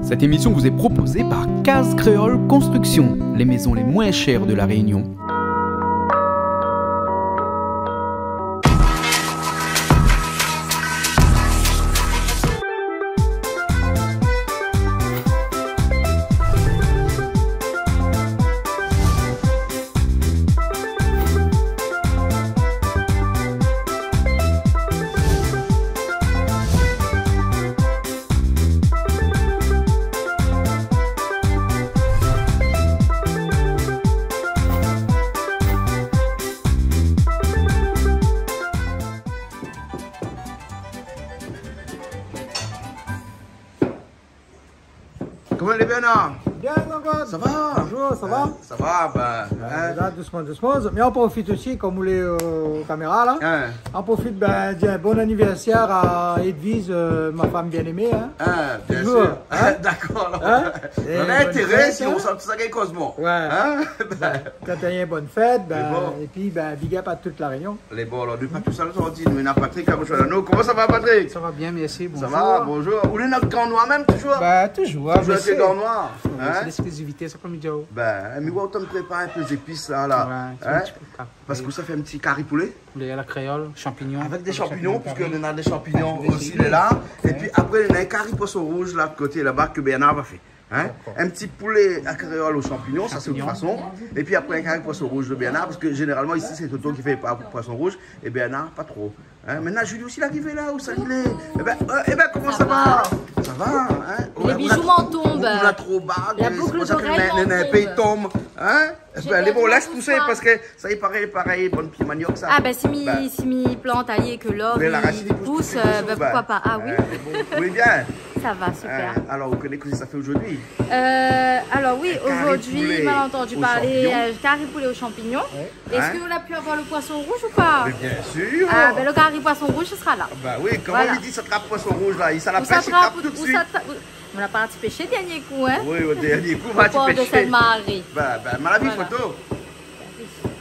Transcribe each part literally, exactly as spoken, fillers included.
Cette émission vous est proposée par Case Créole Construction, les maisons les moins chères de La Réunion. Koman i lé, Bernard ? Bien, Jean-Claude. Sa va ? Bonjour, sa va ? Euh, sa va, ben, hein. Voilà, dousman, dousman. Mé an profit osi, kom ou lé o kaméra la. Hein. An profit, ben, di bon anivèrsèr a Edwige, euh, ma femme bien-aimée, hein. Hein, bien sûr. Toujours, hein. D'accord, alors. Hein ? Bonne fête, hein. Non, mé intérès, si ou sort sa, gingn kozman. Ouais. Hein ? Ben, kan ou na in bone fèt, ben, épi, ben, big up a tout La Réunion. Lé bon, alor, nou lé pa tousèl zordi, nou néna Patrick la, bonjour. Koman sa va, Patrick ? Sa va bien, mèrsi, bonjour. Sa va, bonjour. Ou lé dan Gran Noir mèm, toujours ? Bah, toujours, toujours mé avèk sé Gran Noir, hein ? Sé lèksklizivité sa, kom i di. Bah, mi oi ou la prépar in pé zépis la, la. Ouais, sé in ti pé kari. Hein ? Parske sa fé in ti kari poulé. Poulé a la kréol, shanpignon. Avèk dé shanpignon, parske nou néna dé shanpignon osi la. Oui. Épi apré, nou néna in kari poison rouz la, koté laba, ke Bernard va fé. Hein ? D'accord. In ti poulé a kréol o shanpignon, sa sé in fason. Shanpignon. Épi apré, in kari poison rouz de Bernard, parske zénéralman isi sé Toto ki fé pa-, poison rouz, é Bernard pa tro. Hein ? Mé na Julie osi la ki fé la, ousa i lé ? Ében, euh, ében, koman sa va ? Sa va ? Sa va, hein ? Lé bijoux m'en tombent. Ou la tro ba, la boucle d'oreille m'en tombe. Hein ? Ében, lé bon, lès pousé, parske sa i paré, parèy, bon pié maniok sa. Ah ben, si mi, si mi plant ali é ke lor i pous, euh, ben, pourquoi pas ? Ah oui. Mé la rasine i pous tout sèl, ben, oui, bien. Ça va, super. Euh, alor, ou koné kosa sa fé zordi ? Euh, alors oui, aujourd'hui, malentendu parler, euh, kari poulé o shanpignon. In kari poulé o shanpignon. Ouais. Hein ? Est-ce qu'on a pu avoir le poisson rouge ou pas ? Mais bien sûr. Ah, ben, le kari poisson rouge, ce sera là. Bah oui, koman i di, sa trap poison rouz la, i sa la pèsh, i trap tout suit. Voilà. Ou sa trap, ou sa trap, ou sa trap. Nou la parti pèshé dernié kou, hein ? Oui, o dernié kou, nou la parti pèshé. Au port de Sainte-Marie. Bah, bah, ma la vi foto. Voilà.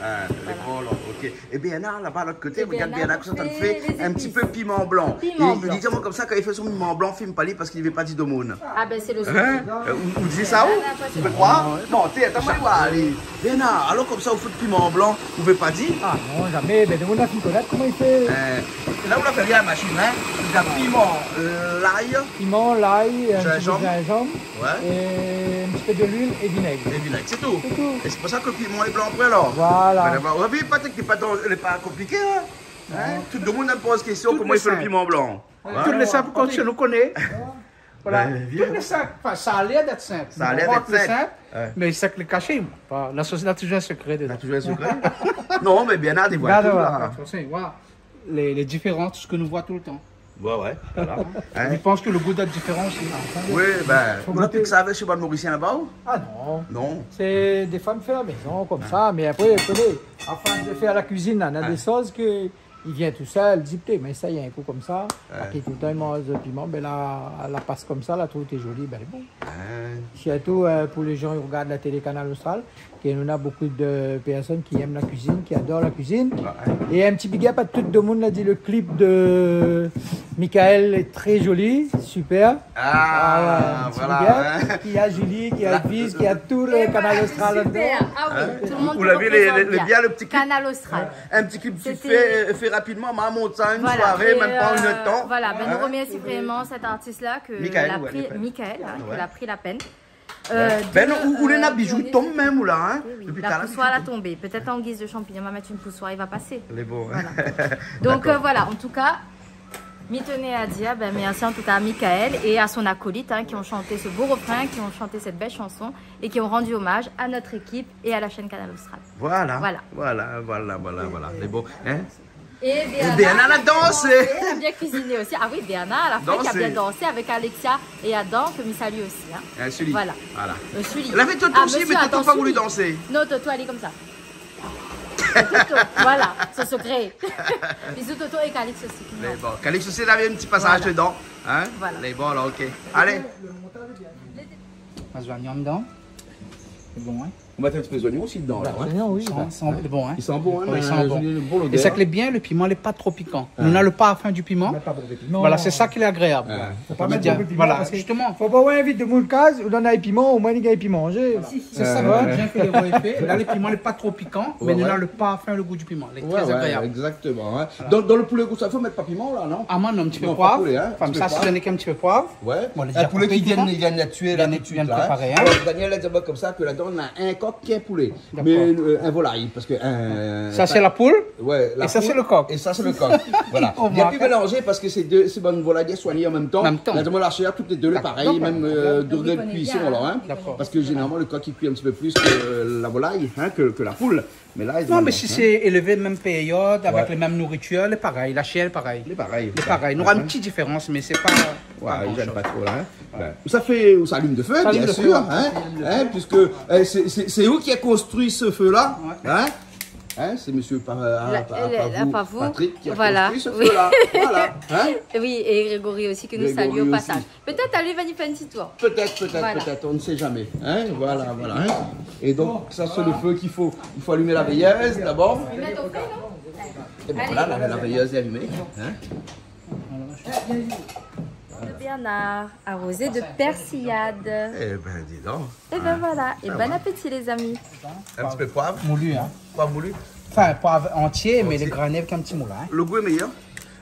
Hein, lé bon, alor, OK. É Bernard, laba, lot koté, regard Bernard, kosa li fé, in ti pé piman blan. Piman blan. Li di amoin konmsa, kan li fé son piman blan, film pa li parske li vé pa di domoun. Ah ben, sé le secret. Hein ? Euh, ou, ou di sa, ou ? Ah, ben, sa sé... Ou pé kroir ? Non, té, atann, ma oi, alé. Bernard, alor konmsa, ou fé piman blan, ou vé pa di ? Ah non, zamé. Ben, domoun la fine konèt koman i fé. Euh, la, ou la fé rien a la mashine, hein ? Ou na piman, euh, lay. Piman, lay, in ti pé zinzanm. Zinzanm. Ouais. É in ti pé de luil é vinèg. É vinèg, sé tou. Sé tou. É sé pou sa ke le piman lé blan apré, alor. Voilà. Madame, ou la vi, Patrick, lé pa dan-, lé pa konpliké, hein ? Non. Hein ? Tout domoun i poz késtion, koman i fé le piman blan. Tout lé sinp. Voilà. Tout lé sinp, kom nou koné. Voilà. Ben, bien. Tout lé sinp. Anfin, sa la lèr d'èt sinp. Sa la lèr d'èt sinp. Mé sa lé kashé, la sos la toujour in sekré dedan. La toujour in sekré ? Non, mé bien, la dévoil tout, la. Voilà. Lé, lé diféran, sak nou voi toultan. Ouais, ouais, voilà. Hein ? Mi pans ke le gou doi èt diféran osi. Oui, ben, ou la pik sa avèk bann Morisien laba, ou ? Ah non. Non. Sé dé fanm fé la mézon konmsa, mé apré, ou koné, a fors de fé la kuizine, la, na dé shoz ke i vien tousèl, di, té, mé sa, i fé in kou konmsa, parske toultan i manz piman, ben la, la pas konmsa, la trouv té zoli, ben, lé bon. Hein. Sirtou, euh, pou lé jan i regard la télé Kanal Austral, ke nou na bonpé de pèrsone ki èm la kuizine, ki ador la kuizine. Ouais. É in ti big up a tout domoun la di le clip de Michael lé trè zoli, super. Ah, voilà, hein. Ah ouais, in ti big up. Ki a Julie, ki a Edwige, ki a tout le Kanal Austral ladan. Super. Ah oui, tout le monde, tout le monde, tout le monde, bien. Ou la vi, lé, lé, bien, le ti clip. Kanal Austral. Hein, in ti clip vit fé, euh, fé rapidman, ma mont sa in soiré, mèm pa in èr d'tan. C'était, euh, voilà, ben, nou remèrsi vréman sèt artis-la ke la pri, Michael, hein, ke la pri la pèn. Euh, de, euh, donner... Ben non, ou, ou lé na bijoux i tonm mèm, ou la, hein ? Oui, oui, la poussoir la tonbé. Pétèt an giz de shanpignon, ma mèt in poussoir, i va pasé. Lé bon, hein ? Voilà. D'accord. Donc, euh, voilà, en tout cas, mi tenais à dire, ben, merci en tout cas à Michael et à son acolyte, hein, qui ont chanté ce beau refrain, qui ont chanté cette belle chanson et qui ont rendu hommage à notre équipe et à la chaîne Kanal Austral. Voilà, voilà, voilà, voilà. Lé bon, hein ? Et Bernard la dansé. Et la bien cuisiné aussi. Ah oui, Bernard, la fèt, la bien dansé avec Alexia et Adam, ke mi salu osi, hein. Hein, Sully. Voilà. Voilà. Euh, Sully. Lavé Toto osi, mé Toto la pa voulu dansé. Non, Toto, alé konmsa. Toto, voilà, son sekré. Bisous Toto é Calix osi. Mé bon, Calix osi, lavé in ti pasaz dedan, hein. Voilà. Lé bon, la, OK. Alé. Ma zwanyan dedan. Lé bon, hein. Ou mèt in ti pé zoignon osi dedan, la, in. Zoignon, oui. I san, i san bon, in. I san bon, in. Oui, i san bon. Zoignon, bon lodèr. É sak lé bien, lo piman lé pa tro pikan. Nou na lo parfin du piman. Mèt pa bonpé piman. Voilà, sé sa ki lé agréab. Fo pa mèt bonpé piman, voilà, parske fo pa ou invit demoun kaz, ou donn ali piman, omoin li gingn pi manzé. Voilà. Sé sa, bien fé lo roi éfé. La, lo piman lé pa tro pikan, mé nou na lo parfin, lo gou du piman. Lé tré agréab. Égzaktoman, in. Voilà. Dan, dan lo poulé, ou sa, fo mèt pa piman, la, non ? Ah, moin, non, in ti pé poiv. Anfin, sa, sé in ti pé poiv. Bon, lé déza koupé, i vien, i vien d'èt tué la, tout suit la, in. Alor, Daniel la di amoin konmsa ke ladan, na in kok ki lé in poulé. Dakor. Mé, euh, in volay, parske, euh, sa, sé la poul. Ouais, la poul. É sa, sé lo kok. É sa, sé lo kok. Voilà. Bien mélanzé, parske sé dé, sé bann volay bien soigné an mèm tan. An mèm tan. La, la shèr, tout lé dé lé parèy, mèm, euh, duré de kuison, alor, in. Dakor. Parske zénéralman, lo kok, i kui in ti pé plis ke la volay, in, ke, ke la poul. Mé la, non, mé si sé élevé mèm périod, avèk la mèm nouritir, lé parèy, la shèr lé parèy. Lé parèy. Lé parèy. Nora in ti diférans, mé sé pa, pa gran shoz. Ou sa fé, ou sa alim lo fé, bien sir, in, puiske, euh, sé, sé, sé ou ki la konstrui se fé-la, in. In, sé mésyé Pa-, Pa-, Pavou, Patrick ki la konstrui se fé-la. Voilà, in. Oui, é Grégory osi, ke nou salié o pasaz. Pétèt ali va fé in ti tour. Pétèt, pétèt, pétèt, on ne sait jamais. In, voilà, voilà, in. É donk, sa, sé lo fé k'i fo, i fo alim la véyèz dabor. Mèt o fé, non ? É bin voilà, la, la véyèz lé alimé, in. Le Bernard, arrosé de persillade. É bin, di donk. É bin voilà. É bon apéti, lézami. In ti pé poiv. Moulu, in. Poiv moulu. Anfin, poiv antié, mé lé grané avèk in ti moulin, in. Lo gou lé méyèr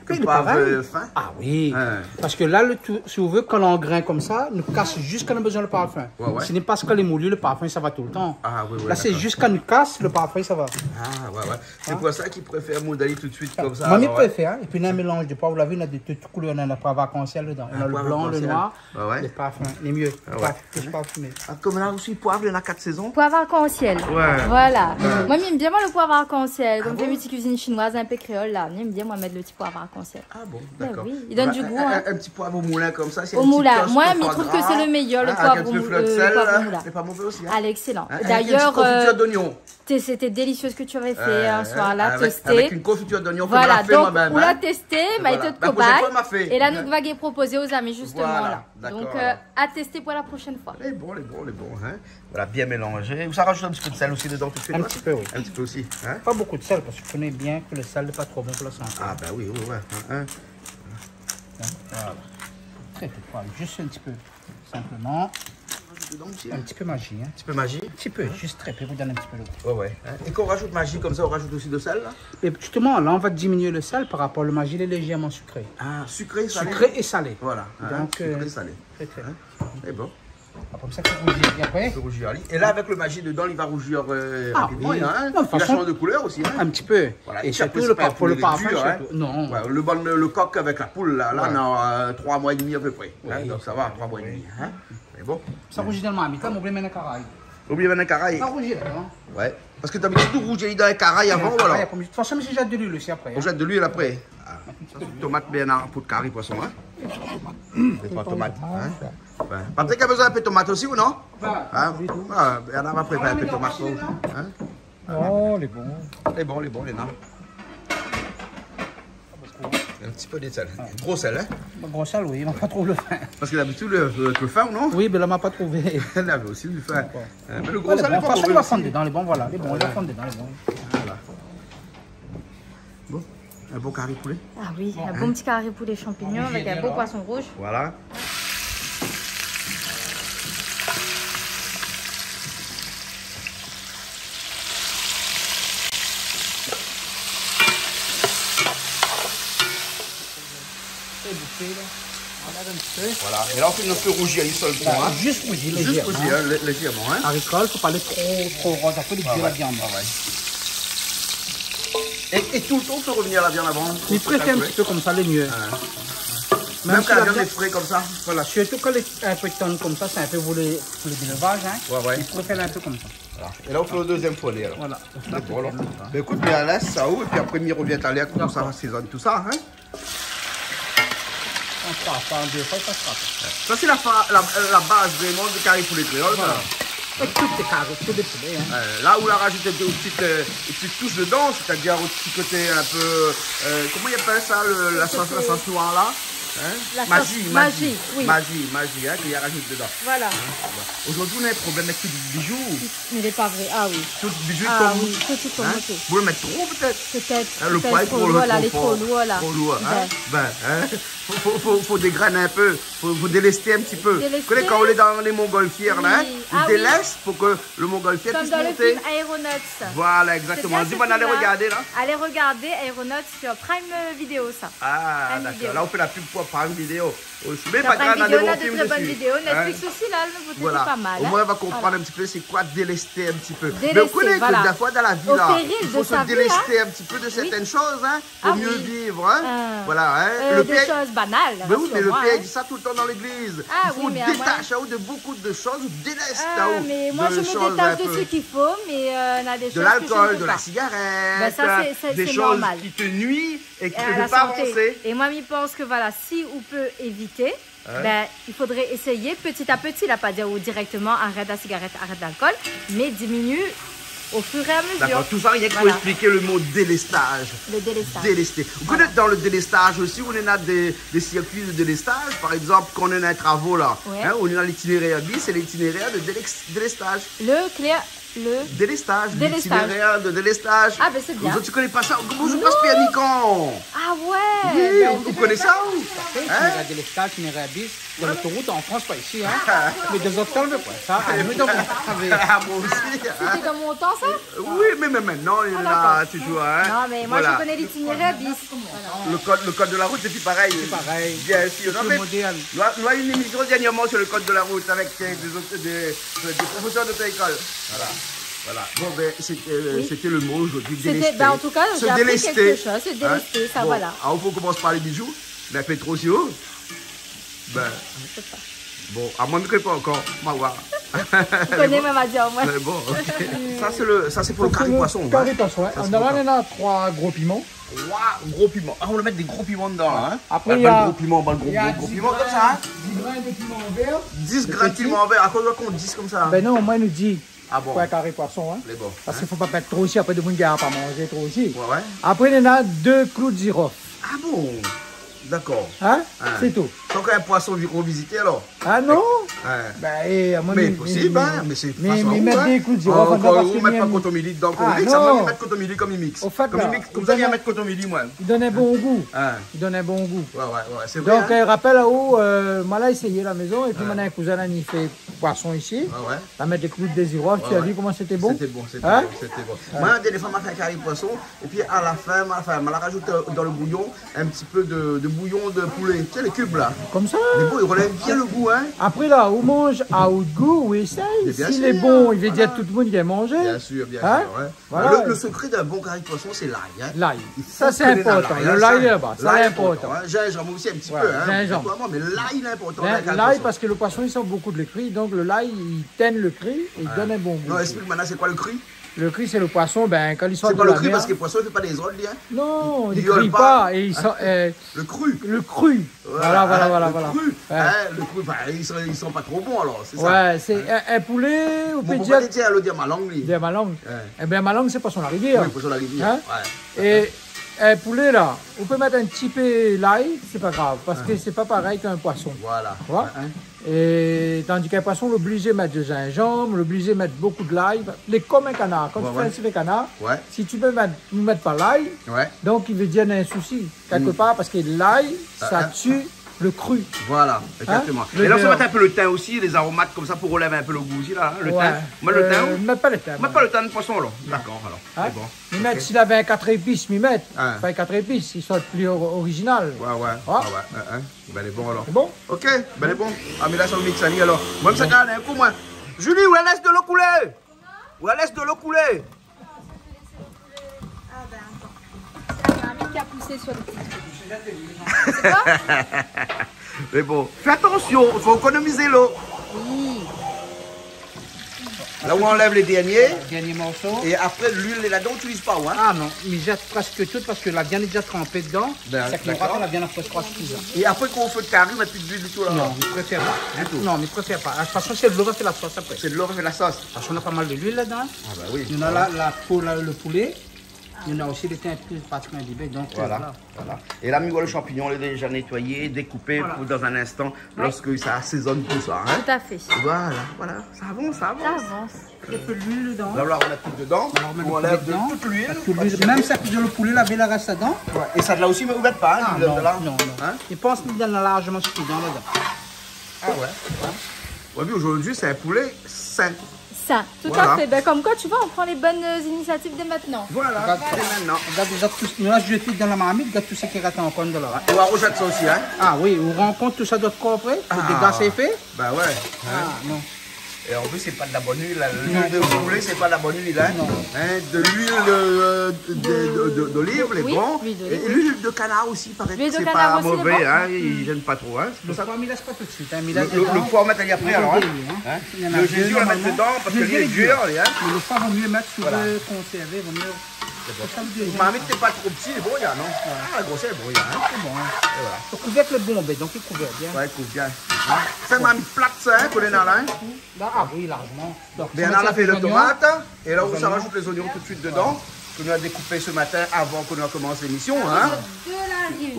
ke lo poiv, euh, fin. Ah oui. Parske la, lo tou, si ou vé, kan lé an grin konmsa, nou kas ziska nou la bezoin lo parfin. Si nou pas kan lé moulu, lo parfin i sava toultan. Ah oui, oui, dakor. La, sé ziska nou kas, lo parfin i sava. Ah ouais, ouais. Sé pou sa k'i préfèr moud ali tout suit konmsa, alor, in. Moin, mi préfèr, in. Épi, na in mélanz de poiv, ou la vi, na de tout koulèr, na poiv arkansièl dedan. Na lo blan, lo noir. Ouais, ouais. Lo parfin lé myé. Ah ouais. Plis parfimé. Ah, konm la osi, poiv, néna kat sézon. Poiv arkansièl. Ouais. Voilà. Moin, mi èm bien, moin, lo poiv arkansièl. Konm mi fé in ti kuizine shinoiz in pé kréol, la. Mi èm bien, moin, mèt lo ti poiv arkansièl. Ah bon, dakor. Bin oui, i donn du gou, in. In, in ti poiv o moulin konmsa, sé in ti toast foie gras, in, avèk in ti pé flèr de sèl, in. Au moulin. Moin, mi trouv ke sé lo méyèr, lo poiv o moulin. Lé pa mové osi, in. Alex, excellent. D'ailleurs, euh, c'était délicieux ce que tu avais fait, euh, hier soir-là, testé. Avec une confiture d'oignon que m'a fait moi-même, hein. Voilà, donc, ou la testé, ma étonn koba. La prochaine fois, ma fé. Et là, nou va proposer aux amis, justement, là. Voilà, d'accord, alors. Donc, euh, à tester pour la prochaine fois. Lé bon, lé bon, lé bon, hein. Voilà, bien mélangé. Ou sa rajout in ti pé de sèl osi dedan tout de suite, ouais ? In ti pé, oui. In ti pé osi, hein ? Pa bonpé de sèl, parske mi koné bien ke lo sèl lé pa tro bon pou la santé. Ah, ben oui, oui, ouais, hein, hein. Voilà. Très peu, quoi. Juste un petit peu. Simplement. Rajout dedan osi, hein ? Un petit peu maji, hein. Un petit peu maji. Un petit peu, juste très peu, pou donn in ti pé lo gou. Ouais, ouais. Hein ? É kan ou rajout maji konmsa, ou rajout osi de sèl, la ? Et justement, là, on va diminuer le sel par rapport, le maji, il est légèrement sucré. Ah, sucré, salé ? Sucré et salé. Voilà, hein, sucré, salé. Donc, euh, très, très. Hein ? Lé bon. Apré sa, fé rouzi ali apré. Fé rouzi ali. É la, avèk lo maji dedan, li va rouzi, euh, rapidman, hein. Ah oui. Non, de toute façon, il a changé de couleur aussi, hein. Un petit peu. Voilà. Et surtout, c'est pas un poulet dur, hein. Et surtout, le parfum, surtout. Non. Ouais, lo bon, lo, lo kok avèk la poul, la, la, ouais, na, euh, trois mois et demi à peu près, hein. Oui. Donc ça va, trois mois et demi, hein. Mé bon. Sa rouzi dan marmit la, mé ou oubli mèt dan karay. Ou oubli mèt dan karay. Sa rouzi la, non ? Ouais. Parske dabitid, ou rouzi dan karay avan, voilà. Karay, apré, de toute façon, mi zèt de luil osi apré, hein. Ou zèt de luil apré. Ah, sa sé tomat, Bernard, pou kari poison, hein. Dé troi tomat, hein. Ouais. Patrick la bezoin in pé tomat osi, ou non ? Hein ? Ah, Bernard va prépar in pé tomat pou ou, hein. Oh, lé bon. Lé bon, lé bon, lé bon. In ti pé de sèl. Ouais. Gro sèl, hein ? Bon, gro sèl, oui, ma pa trouv lo fin. Parske dabitid, lo, lo, lo fin, non ? Oui, mé la, ma pa trouvé. Navé osi lo fin. D'accord. Hein, mé lo gro sèl, lé bon, lé pa mové osi. Lé bon, voilà, lé bon, lé bon. Voilà. Bon, in bon kari poulé. Ah oui, in bon ti kari poulé shanpignon avèk in bon poison rouz. Bon, bien, alor. Voilà. Fé boufé, la. On lèv in ti pé. Voilà. É la, ou fé nout rouzi ali solman, hein. Voilà, juste rouzi, légèrement. Juste rouzi, hein, lé-, légèrement, hein. Kari kréol, fo pa alé tro, tro roz. Apré, li dir la viann. Ah ouais, ah ouais. Et, et tout le temps, on fait revenir la viande avant ? Mi préfèr in ti pé konmsa, lé myé. Ouais. Mèm si la viann lé fré konmsa, voilà. Surtout kan lé in pé tann konmsa, sé in pé pou lé, pou lé zélevaz, hein. Ouais, ouais. Mi préfèr in pé konmsa. Voilà. É la, ou fé lo dézièm fourné, alor. Voilà. D'accord, alor. Ben, ékout, mi lès sa ou, épi apré, mi rovien talèr, konmsa, asézone tout sa, hein. D'accord. On fera ça en deux fois, ça sera fait. Sa sé la fa-, la, la baz vréman di kari poulé kréol, sa. Voilà. É tout lé kari, tout lé poulé, hein. Euh, la ou la rajout in ti, euh, in ti toush dedan, sétadir in ti koté in pé, euh, koman i apèl sa, le, la sos, la sos noir la ? Hein ? La sauce magie, magie, magie, oui. Magie, magie, hein, ke li la rajout dedan. Voilà. Hein ? Bon. Zordi, nou na in problèm avèk tout bijou. Mé lé pa vré. Ah oui. Tout bijou i tonm. Ah oui, tout i tonm, hein ? Ou la mèt tro, pétèt. Pétèt, hein, lo poi lé tro lour, la, lé tro lour, la. Tro lour, hein ? Ben. Ben, hein ? Fo, fo, fo, fo dégrèn in pé. Fo, fo délesté in ti pé. Délesté. Koné kan ou lé dan lé montgolfièr, la, hein, ou délès pou ke lo montgolfièr i pé monté. Oui. Ah oui. Konm dan lo film Aeronauts. Voilà, exactement. Sé bien, sé film-la. Di, bon, alé rogardé, la. Alé rogardé Aeronauts sur Prime Video, sa. Ah, dakor. Prime Video. La, ou fé la pub pou Prime Video osi. Mé pa grav, na dé bon film dési. Sur Prime Video, na dé trè bon vidéo. Hein ? Netflix osi, la, nou, pétèt, lé pa mal, hein. Voilà. Au moins, on va comprendre un petit peu c'est quoi délester un petit peu. Voilà. Délester, voilà. Mais vous connaissez que des fois dans la vie, là, il faut se délester un petit peu de certaines choses, hein, pour mieux vivre, hein. Au péril de sa vie. Ah oui. Ah oui. Voilà, hein. Euh, des choses banales, rassure-moi, hein. Mais oui, mais le père dit ça tout le temps dans l'église. Ah oui, mais à moi... Il faut détacher de beaucoup de choses, délester de choses un peu. Ah, mais moi, je me détache de ce qu'il faut, mais, euh, na dé shoz ke mi pé pa. De l'alcool, de la cigarette, des choses qui te nuisent et qui te fait pas avancer. Ben, sa, sé, sé, sé normal. Et à la santé. Et moi, mi pans ke, voilà, si ou pé évité, hein ? Ben, i fodré éséyé petit à petit, la, pa dir ou dirèkteman arèt la sigarèt, arèt lalkol, mé diminié au fur et à mesure. Dakor, tout sa, rienk pou ésplik lo mo délestaj. Voilà. Le délestage. Délesté. Voilà. Ou koné, dan lo délestaj osi, ou néna dé, dé sirkui de délestaj. Par égzanp, kan ou néna in travo, la, hein, ou néna litinéraire bis é litinéraire de délès-, délestaj. Le klèr, Le délestaj, délestaj. Litinéraire de délestaj. Ah, ben, sé bien. Zot i koné pa sa ? Koman ou pass Pierre Nican ? Non. Ah ouais. Oui, ben, ou koné sa, ou ? Tout à fait. Hein ? Itinéraire délestaj, itinéraire bis, dan lotorout an Frans, pa isi, hein. Mé dan zot tan, mé koi, sa, ah, nou, dan mon tan, sa ? Sété dan mon tan, sa ? Euh, oui, mé, mé mintnan, li lé la, touzour, hein. Ah, dakor. Non, mé moin, mi koné litinéraire bis. Voilà. Le code, le code de la route, c'est plus pareil. C'est plus pareil. Bien sûr. C'est plus moderne. Nou la, nou la fé in émision dernièrman sur le code de la route avec, euh, des autres, des, des professeurs d'auto-école. Voilà. Voilà. Bon, ben, c'est, euh, c'était le mot aujourd'hui, délester. Oui. C'était, ben, en tout cas, j'ai appris quelque chose. Se délester. Hein ? Se délester, ça, voilà. Bon, alor, fo komans par lé bijou. Mé in pé tro si o. Ben. Je sais pas. Bon, amoin, mi koné pa ankor. Ma voir. Ou koné, ma va dir, moin. Mé bon, ok. Sa, sé le, sa, sé pou lo kari poison, hein. Kari poison, ouais. Sa, sé pou lo kari. Normalman, néna troi gro piman. Troi gro piman. Ah, ou la mèt dé gro piman dedan, la, hein ? Apré, néna gro piman, gro, gro piman, konmsa, hein ? Dix graines de piment vert. Dix graines de piment vert. Akoz ou la kont dix konmsa ? Ben non, moin, nou di, ah bon, pou in kari poison, hein. Lé bon, hein. Parske fo pa mèt tro osi, apré, demoun i gingn pa manzé tro osi. Ouais, ouais. Apré, néna dé klou de zirof. Ah bon ? Dakor. Hein ? Hein. Sé tou. Donk, in poison vi-, revizité, alor. Ah non ? Ouais. Ben, é, amoin, mi, mi, mi mèt dé klou de zirof dedan. Mé posib, hein, mé sé fason a ou, hein. Ankor, ou mèt pa kotomili dedan, konm i mix. Ah non. Amoin, mi mèt kotomili konm i mix. Ofèt, la, konmsa, mi mèt kotomili, moin. Li donn in bon gou. Hein. Li donn in bon gou. Ouais, ouais, ouais, sé vré, hein. Donk, euh, rapèl aou, euh, moin la éséyé la mézon, épi moin néna in kouzin la, li fé poison isi. Ouais, ouais. La mèt dé klou de zirof, ou la vi koman sété bon ? Sété bon, sété bon, sété bon. Hein ? Moin, dernié foi, ma fé in kari poison, épi a la fin, ma, anfin, ma la rajout, euh, dan lo bouyon, in ti pé de, de bouyon de poulé, tu sais, les cubes, là. Konmsa ? Mé bon, i relèv bien lo gou, hein. Apré, la, ou manz a out gou, ou éséy. Mé bien sûr. Si lé bon, i vé dir tout demoun i gingn manzé. Voilà. Bien sûr, bien sûr, ouais. Hein ? Voilà. Le, le secret d'un bon kari poison, c'est l'ail, hein. L'ail. Sa, sé inportan. Il faut connaître l'ail, hein. Lo lay, laba, sa, lé inportan. L'ail est important, hein. Gingembre aussi, un petit peu, hein, obligatoirement, mais l'ail, il est important dans le kari poison. Ouais, ginjanm. L'ail, parske lo poison, i san bonpé lo kri, donk lo lay, i tinn lo kri é i donn in bon gou. Ouais. Non, explique maintenant, c'est quoi le cri ? Lo kri, sé lo poison, ben, kan li sort de la mèr. Sé pa lo kri, parske poison i fé pa dé zol, li, hein. Non, li kri pa, é i san, euh, lo kri. Lo kri. Voilà, voilà, voilà. Lo kri. Ouais. Hein, lo kri, ben, i san, i san pa tro bon, alor, sé sa. Ouais, sé in, in poulé, ou pé dir... Mon papa té di, alor, di a malang, li. Di a malang. Ouais. Ében, malang, sé poison la rivièr. Oui, poison la rivièr, ouais. Hein ? É in poulé, la, ou pé mèt in ti pé lay, sé pa grav, parske sé pa parèy k'in poison. Voilà. Tu vois ? Hein, hein. É tandi k'in poison, lé oblizé mèt de zinjanm, lé oblizé mèt bonpé de lay. Lé konm in kanar. Kan ou fé in souflé kanar, si ou pé mèt, ou mèt pa lay, donk, i vé dir néna in sousi, kèlkepar, parske lay, sa tu lo kri. Voilà, exactement. Hein ? É la, ou sa mèt in pé lo tin osi, lé zaromat konmsa pou relèv in pé lo gou osi, la, hein, lo tin. Ouais. Moin, lo tin, euh, mèt pa lo tin, moin. Mèt pa lo tin dan poison, alor. Non. Dakor, alor. Hein ? Sé bon. Mi mèt, si lavé in kat épis, mi mèt. Hein. Anfin, kat épis, i sort pli o-, orizinal. Ouais, ouais, ouais, ouais, hein. Ben, lé bon, alor. Lé bon ? Ok, ben, lé bon. Ah, mé la, sa, ou mix ali, alor. Moin, sa, kan in kou, moin. Julie, ou lès de lo koulé ? Ou lès de lo koulé ? Ah, ben, attends. C'est la marmite qui a poussé sur le petit truc. C'est quoi ? Mé bon, fé atansion, fo ékonomiz lo. Oui. La, ou anlèv lé dernié. Dernié morso. É apré, luil lé ladan, ou itiliz pa, hein ? Ah non, mi zèt prèsk tout parske la viann lé déza tranpé dedan. Ben, dakor. Sa ki rap la viann apré troi, six heures. É apré, kan ou fé lo kari, ou mèt pi d'luil ditou, la ? Non, mi préfèr pa. Ditou ? Non, mi préfèr pa. De tout fason, sé dolo va fé la sos apré. Sé dolo va fé la sos. Parske nou na pa mal de luil ladan, hein. Ah, ben oui. Nou na la, la po, la, lo poulé. Nou néna osi lé tin pri, pa tro imbibé, donk, euh, voilà. Voilà. É la, mi voi lo shanpignon lé déza nétoiyé, dékoupé pou dan in instan, lorsque sa asézone tout sa, hein. Tout à fait. Voilà, voilà. Sa avans, sa avans. Sa avans. In pé luil dedan. La, nou va remèt tout dedan. Nou anlèv tout luil. Tout luil, mèm sak de lo poulé lavé la rès dedan. Ouais. É sa la osi, mi ouvèr pa, hein, luil la. Ah, non, non, non. Hein ? Mi pans mi done larjman sifizan dedan. Ah ouais. Ouais, mé zordi, sé in poulé sin. Sin, tout à fait. Voilà. Ben, comme quoi, tu vois, on prend les bonnes, euh, initiatives dès maintenant. Voilà, dès maintenant. Gard, gard déza tout, nou la zété dan la marmit, gard tout sak i rès ankor dedan la. Ouais, ou arozé sa osi, hein ? Ah oui, ou rann kont tout sa dot kor apré, le dégât c'est fait. Bah ouais, hein. Ah, non. Et en plus, c'est pas de la bonne huile, là. Non. L'huile de poulet, c'est pas de la bonne huile, hein. Non. Hein, de l'huile de, de, de, de, d'olive, lé bon. Oui, l'huile d'olive, oui. Et l'huile de canard aussi, paraît que c'est pas mauvais, hein. Lé bon. Mm. I zèn pa tro, hein. Sé pou sa. Lo foi, mi lès pa tout suit, hein, mi lès dedan. Lo foi, ou mèt ali apré, alor, hein. Lo zézi, ou la mèt dedan parske li lé dur, hein. Mé lo foi, vo myé mèt si ou vé konsèrvé, vo myé. Sé bon. Marmit lé pa tro pti, lé bon, ya, non ? Ouais. Ah, la grosèr lé bon, ya, hein. Sé bon, hein. É voilà. Lo kouvèrk lé bon, ben, donk i kouv bien. Ouais, i kouv bien. Hein ? Sé in marmit plat, sa, hein, ke nou néna la, hein. Ah oui, larjman. Donk, Bernard la fé lé tomat, é la, ou sa razout lé zoignon tout suit dedan, ke nou la dékoupé se matin avan ke nou komans lémisyon, hein.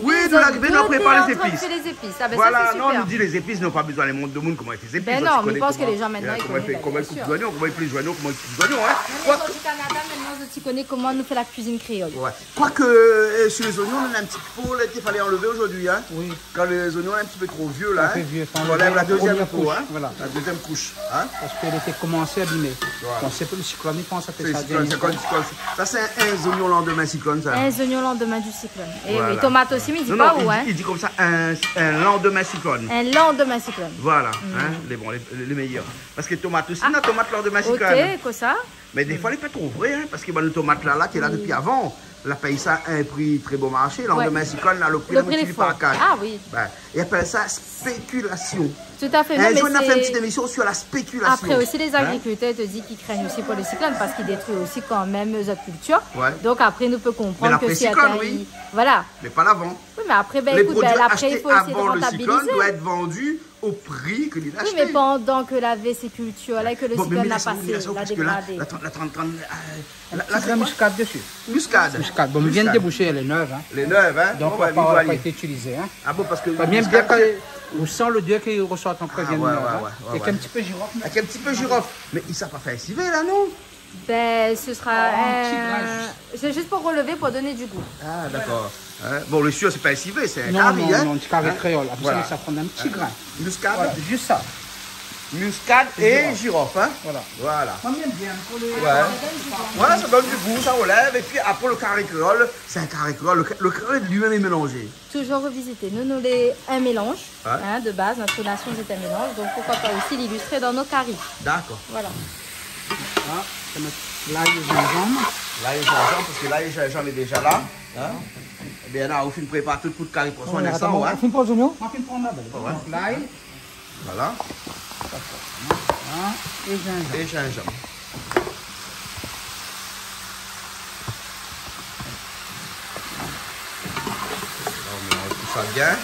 Oui, de l'arivé, nou la prépar lé zépis. Voilà, non, nou di lé zépis, nou la pa bezoin le mont demoun koman i fé zépis. Ben non, mé mi pans ke lé zan koman i koné, koman i koup zoignon, koman i plis zoignon, koman i koup zoignon, hein. Mèm lé zan du Canada, koman nou fé la kuizine kréol. Ouais. Quoique, euh, sur les oignons, on en a un petit peu, là, qu'il fallait enlever aujourd'hui, hein. Oui. Kan lé zoignon lé in ti pé tro vié la, hein. In pé vié, fo anlèv la dézièm koush, hein. Voilà. La dézièm koush, hein. Parske li té komansé abimé. Voilà. Bon, sé pou le siklone, mi pans, sa fé sa. Sé le siklone, dernié foi. Sa sé in zoignon landmin siklone, sa. In zoignon landmin du siklone. Voilà. É oui, tomat osi, mé i di pa ou, hein. Non, non, i di, i di konmsa in, in landmin siklone. In landmin siklone. Voilà, hein, lé bon, lé, lé méyèr. Parske tomat osi, na tomat landmin siklone. Ah, ok, kosa ? Mé défoi lé pa tro vré, hein, parske bann tomat la, la, ki lé la dopi avan, la pèy sa in pri trè bon marshé, landmin siklone, la, lo pri la multiplié par kat. Lo pri lé fo. Ah oui. Ben, i apèl sa spékilasion. Tout à fait. Non, mé sé... In zour, nou va fé in ti émisyon sur la spékilasion. Apré osi, lé zagrikiltèr i di ki krègn osi pou le siklone, parske i détrui osi kan mèm zot kiltir. Ouais. Donk apré, nou pé konprann ke si... Mé apré siklone, oui. Voilà. Mé pa lavan. Oui, mé apré, ben, ékout, ben, apré, i fo éséy de rantabilizé. Lé produi ashté avan le siklone doi èt vandu o pri ke li la ashté. Oui, mé pandan ke lavé sé kiltir la, ke le siklone la pasé, la dégradé. Bon, mé mi lès aou, mi lès aou, parske la, la, la, la, la, sé koi ? In ti grin miskad dési. Miskad. Miskad. Bon, mi vien de déboushé, èl lé nèv, hein. Lé nèv, hein. Donk, bon, ben, pa été itilizé, hein. Ah bon, parske le miskad, sé... Kan mèm bien, kan ou san lodèr ki résort an pré, vien de nèv, hein. Ah ouais, ouais, ouais, ouais. Avèk in ti pé jirof. Avèk in ti pé jirof. Mé i sa pa fé in sivé la, non ? Ben, ce sera un, un petit grain juste. C'est juste pour relever, pour donner du goût. Ah, d'accord. Hein ? Bon, le sûr, c'est pas un civet, c'est un carry, hein ? Non, non, non, un petit carry créole. Après ça, ça prend un petit grain. Voilà. Muscade. Voilà, juste ça. Muscade et girofle, hein ? Voilà. Voilà. Moi, j'aime bien pour les... Ouais. Ça donne du goût. Ouais, ça donne du goût, ça relève. Et puis, après, le carry créole, c'est un carry créole. Le, le créole lui-même est mélangé. Toujours revisiter. Nou, nou lé in mélanz, hein, de baz, nout nation lé in mélanz, donk poukoi pa osi l'illustré dan nout kari. Dakor. Voilà. La, sa mèt lay é zinzanm. Lay é zinzanm, parske lay é zinzanm lé déza la, hein. Ébin, la, ou fine prépar tout pou kari poison, hein. Atann, ou fine pran zoignon ? Ou fine pran la, ben, donk lay. Voilà. Voilà, é zinzanm. É zinzanm. La, ou mélanz tout sa bien.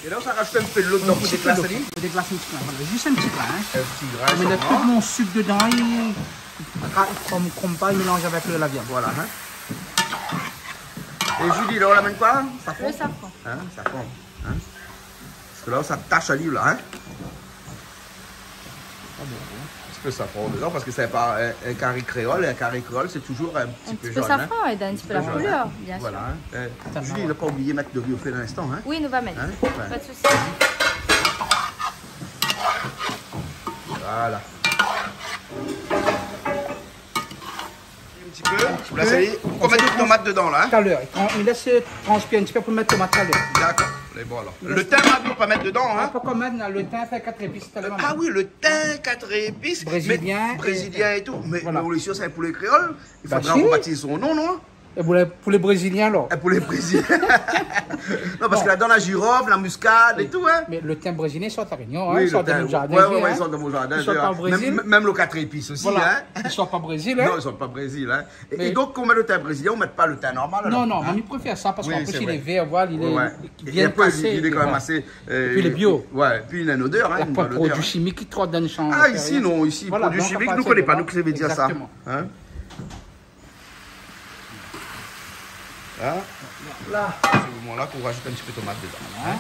É la, ou sa razout in pé dolo dedan pou déglas ali. In pé dolo, pou déglas in ti pé, voilà, zis in ti pé, hein. In ti grin solman. Mé la, tout mon sik dedan, li, kom, kom pa, li mélanz avèk le, la viann. Voilà, hein. É Julie, la, ou la amenn koi ? Safran ? Le safran. Hein, safran, hein. Parske la, sa tash ali la, hein. Ah bon, hein. In ti pé safran dedan, parske sé pa in, in kari kréol, é in kari kréol, sé touzour in ti pé zone, hein. In ti pé safran, i donn in ti pé la koulèr, bien sir. In ti pé zone, hein. Voilà, hein. Eh, Julie, nou la pa oublié mèt dori o fé dan in instan, hein. Oui, nou va mèt. Hein ? Ouais. Pa de sousi. Voilà. In ti pé. In ti pé. La, sa y est, ou mèt tomat dedan, la, hein ? Talèr. I pran, i lès transpir in ti pé pou mèt tomat talèr. Dakor. Lé bon, alor. Le tin, ou va pa mèt dedan, hein ? Pa ankor mèt, non, le tin, fé kat zépis talèr. Ah oui, le tin, kat zépis. Brézilien é tout. Mé, voilà. Mé nou lé sir, sé in poulé kréol. I fodra ou batiz son non, non ? É pou lé, pou lé Brézilien, alor ? É pou lé Brézilien. Non, parske la dan la jirof, la miskad é tout, in. Mé lo tin brézilien i sort La Rényon, in, i sort dan nout zardin, in. Oui, lo tin, ouais, ouais, i sort dan mon zardin, d'ailleurs. I sort pa o Brézil. Mèm, mèm lo kat épis osi, in. Voilà. I sort pa Brézil, in. Non, i sort pa Brézil, in. É, é donk, kan ou mèt lo tin brézilien, ou mèt pa lo tin normal, alor, in. Non, non, mi préfèr sa parske apré, si lé vèr, voilà, lé bien kasé, lé bien kasé. É pi lé bio. Ouais, pi néna in odèr, in, in bon odèr, in. La poin produi shimik ki trot dan lo shan. Ah, isi, non, isi, produi shimik, nou koné pa, nou, kosa i vé dir sa. Voilà, donk, a partir de la... Exactement. In ? In ? La. A se moman-la, ou rajout in ti pé tomat dedan. Voilà. In ?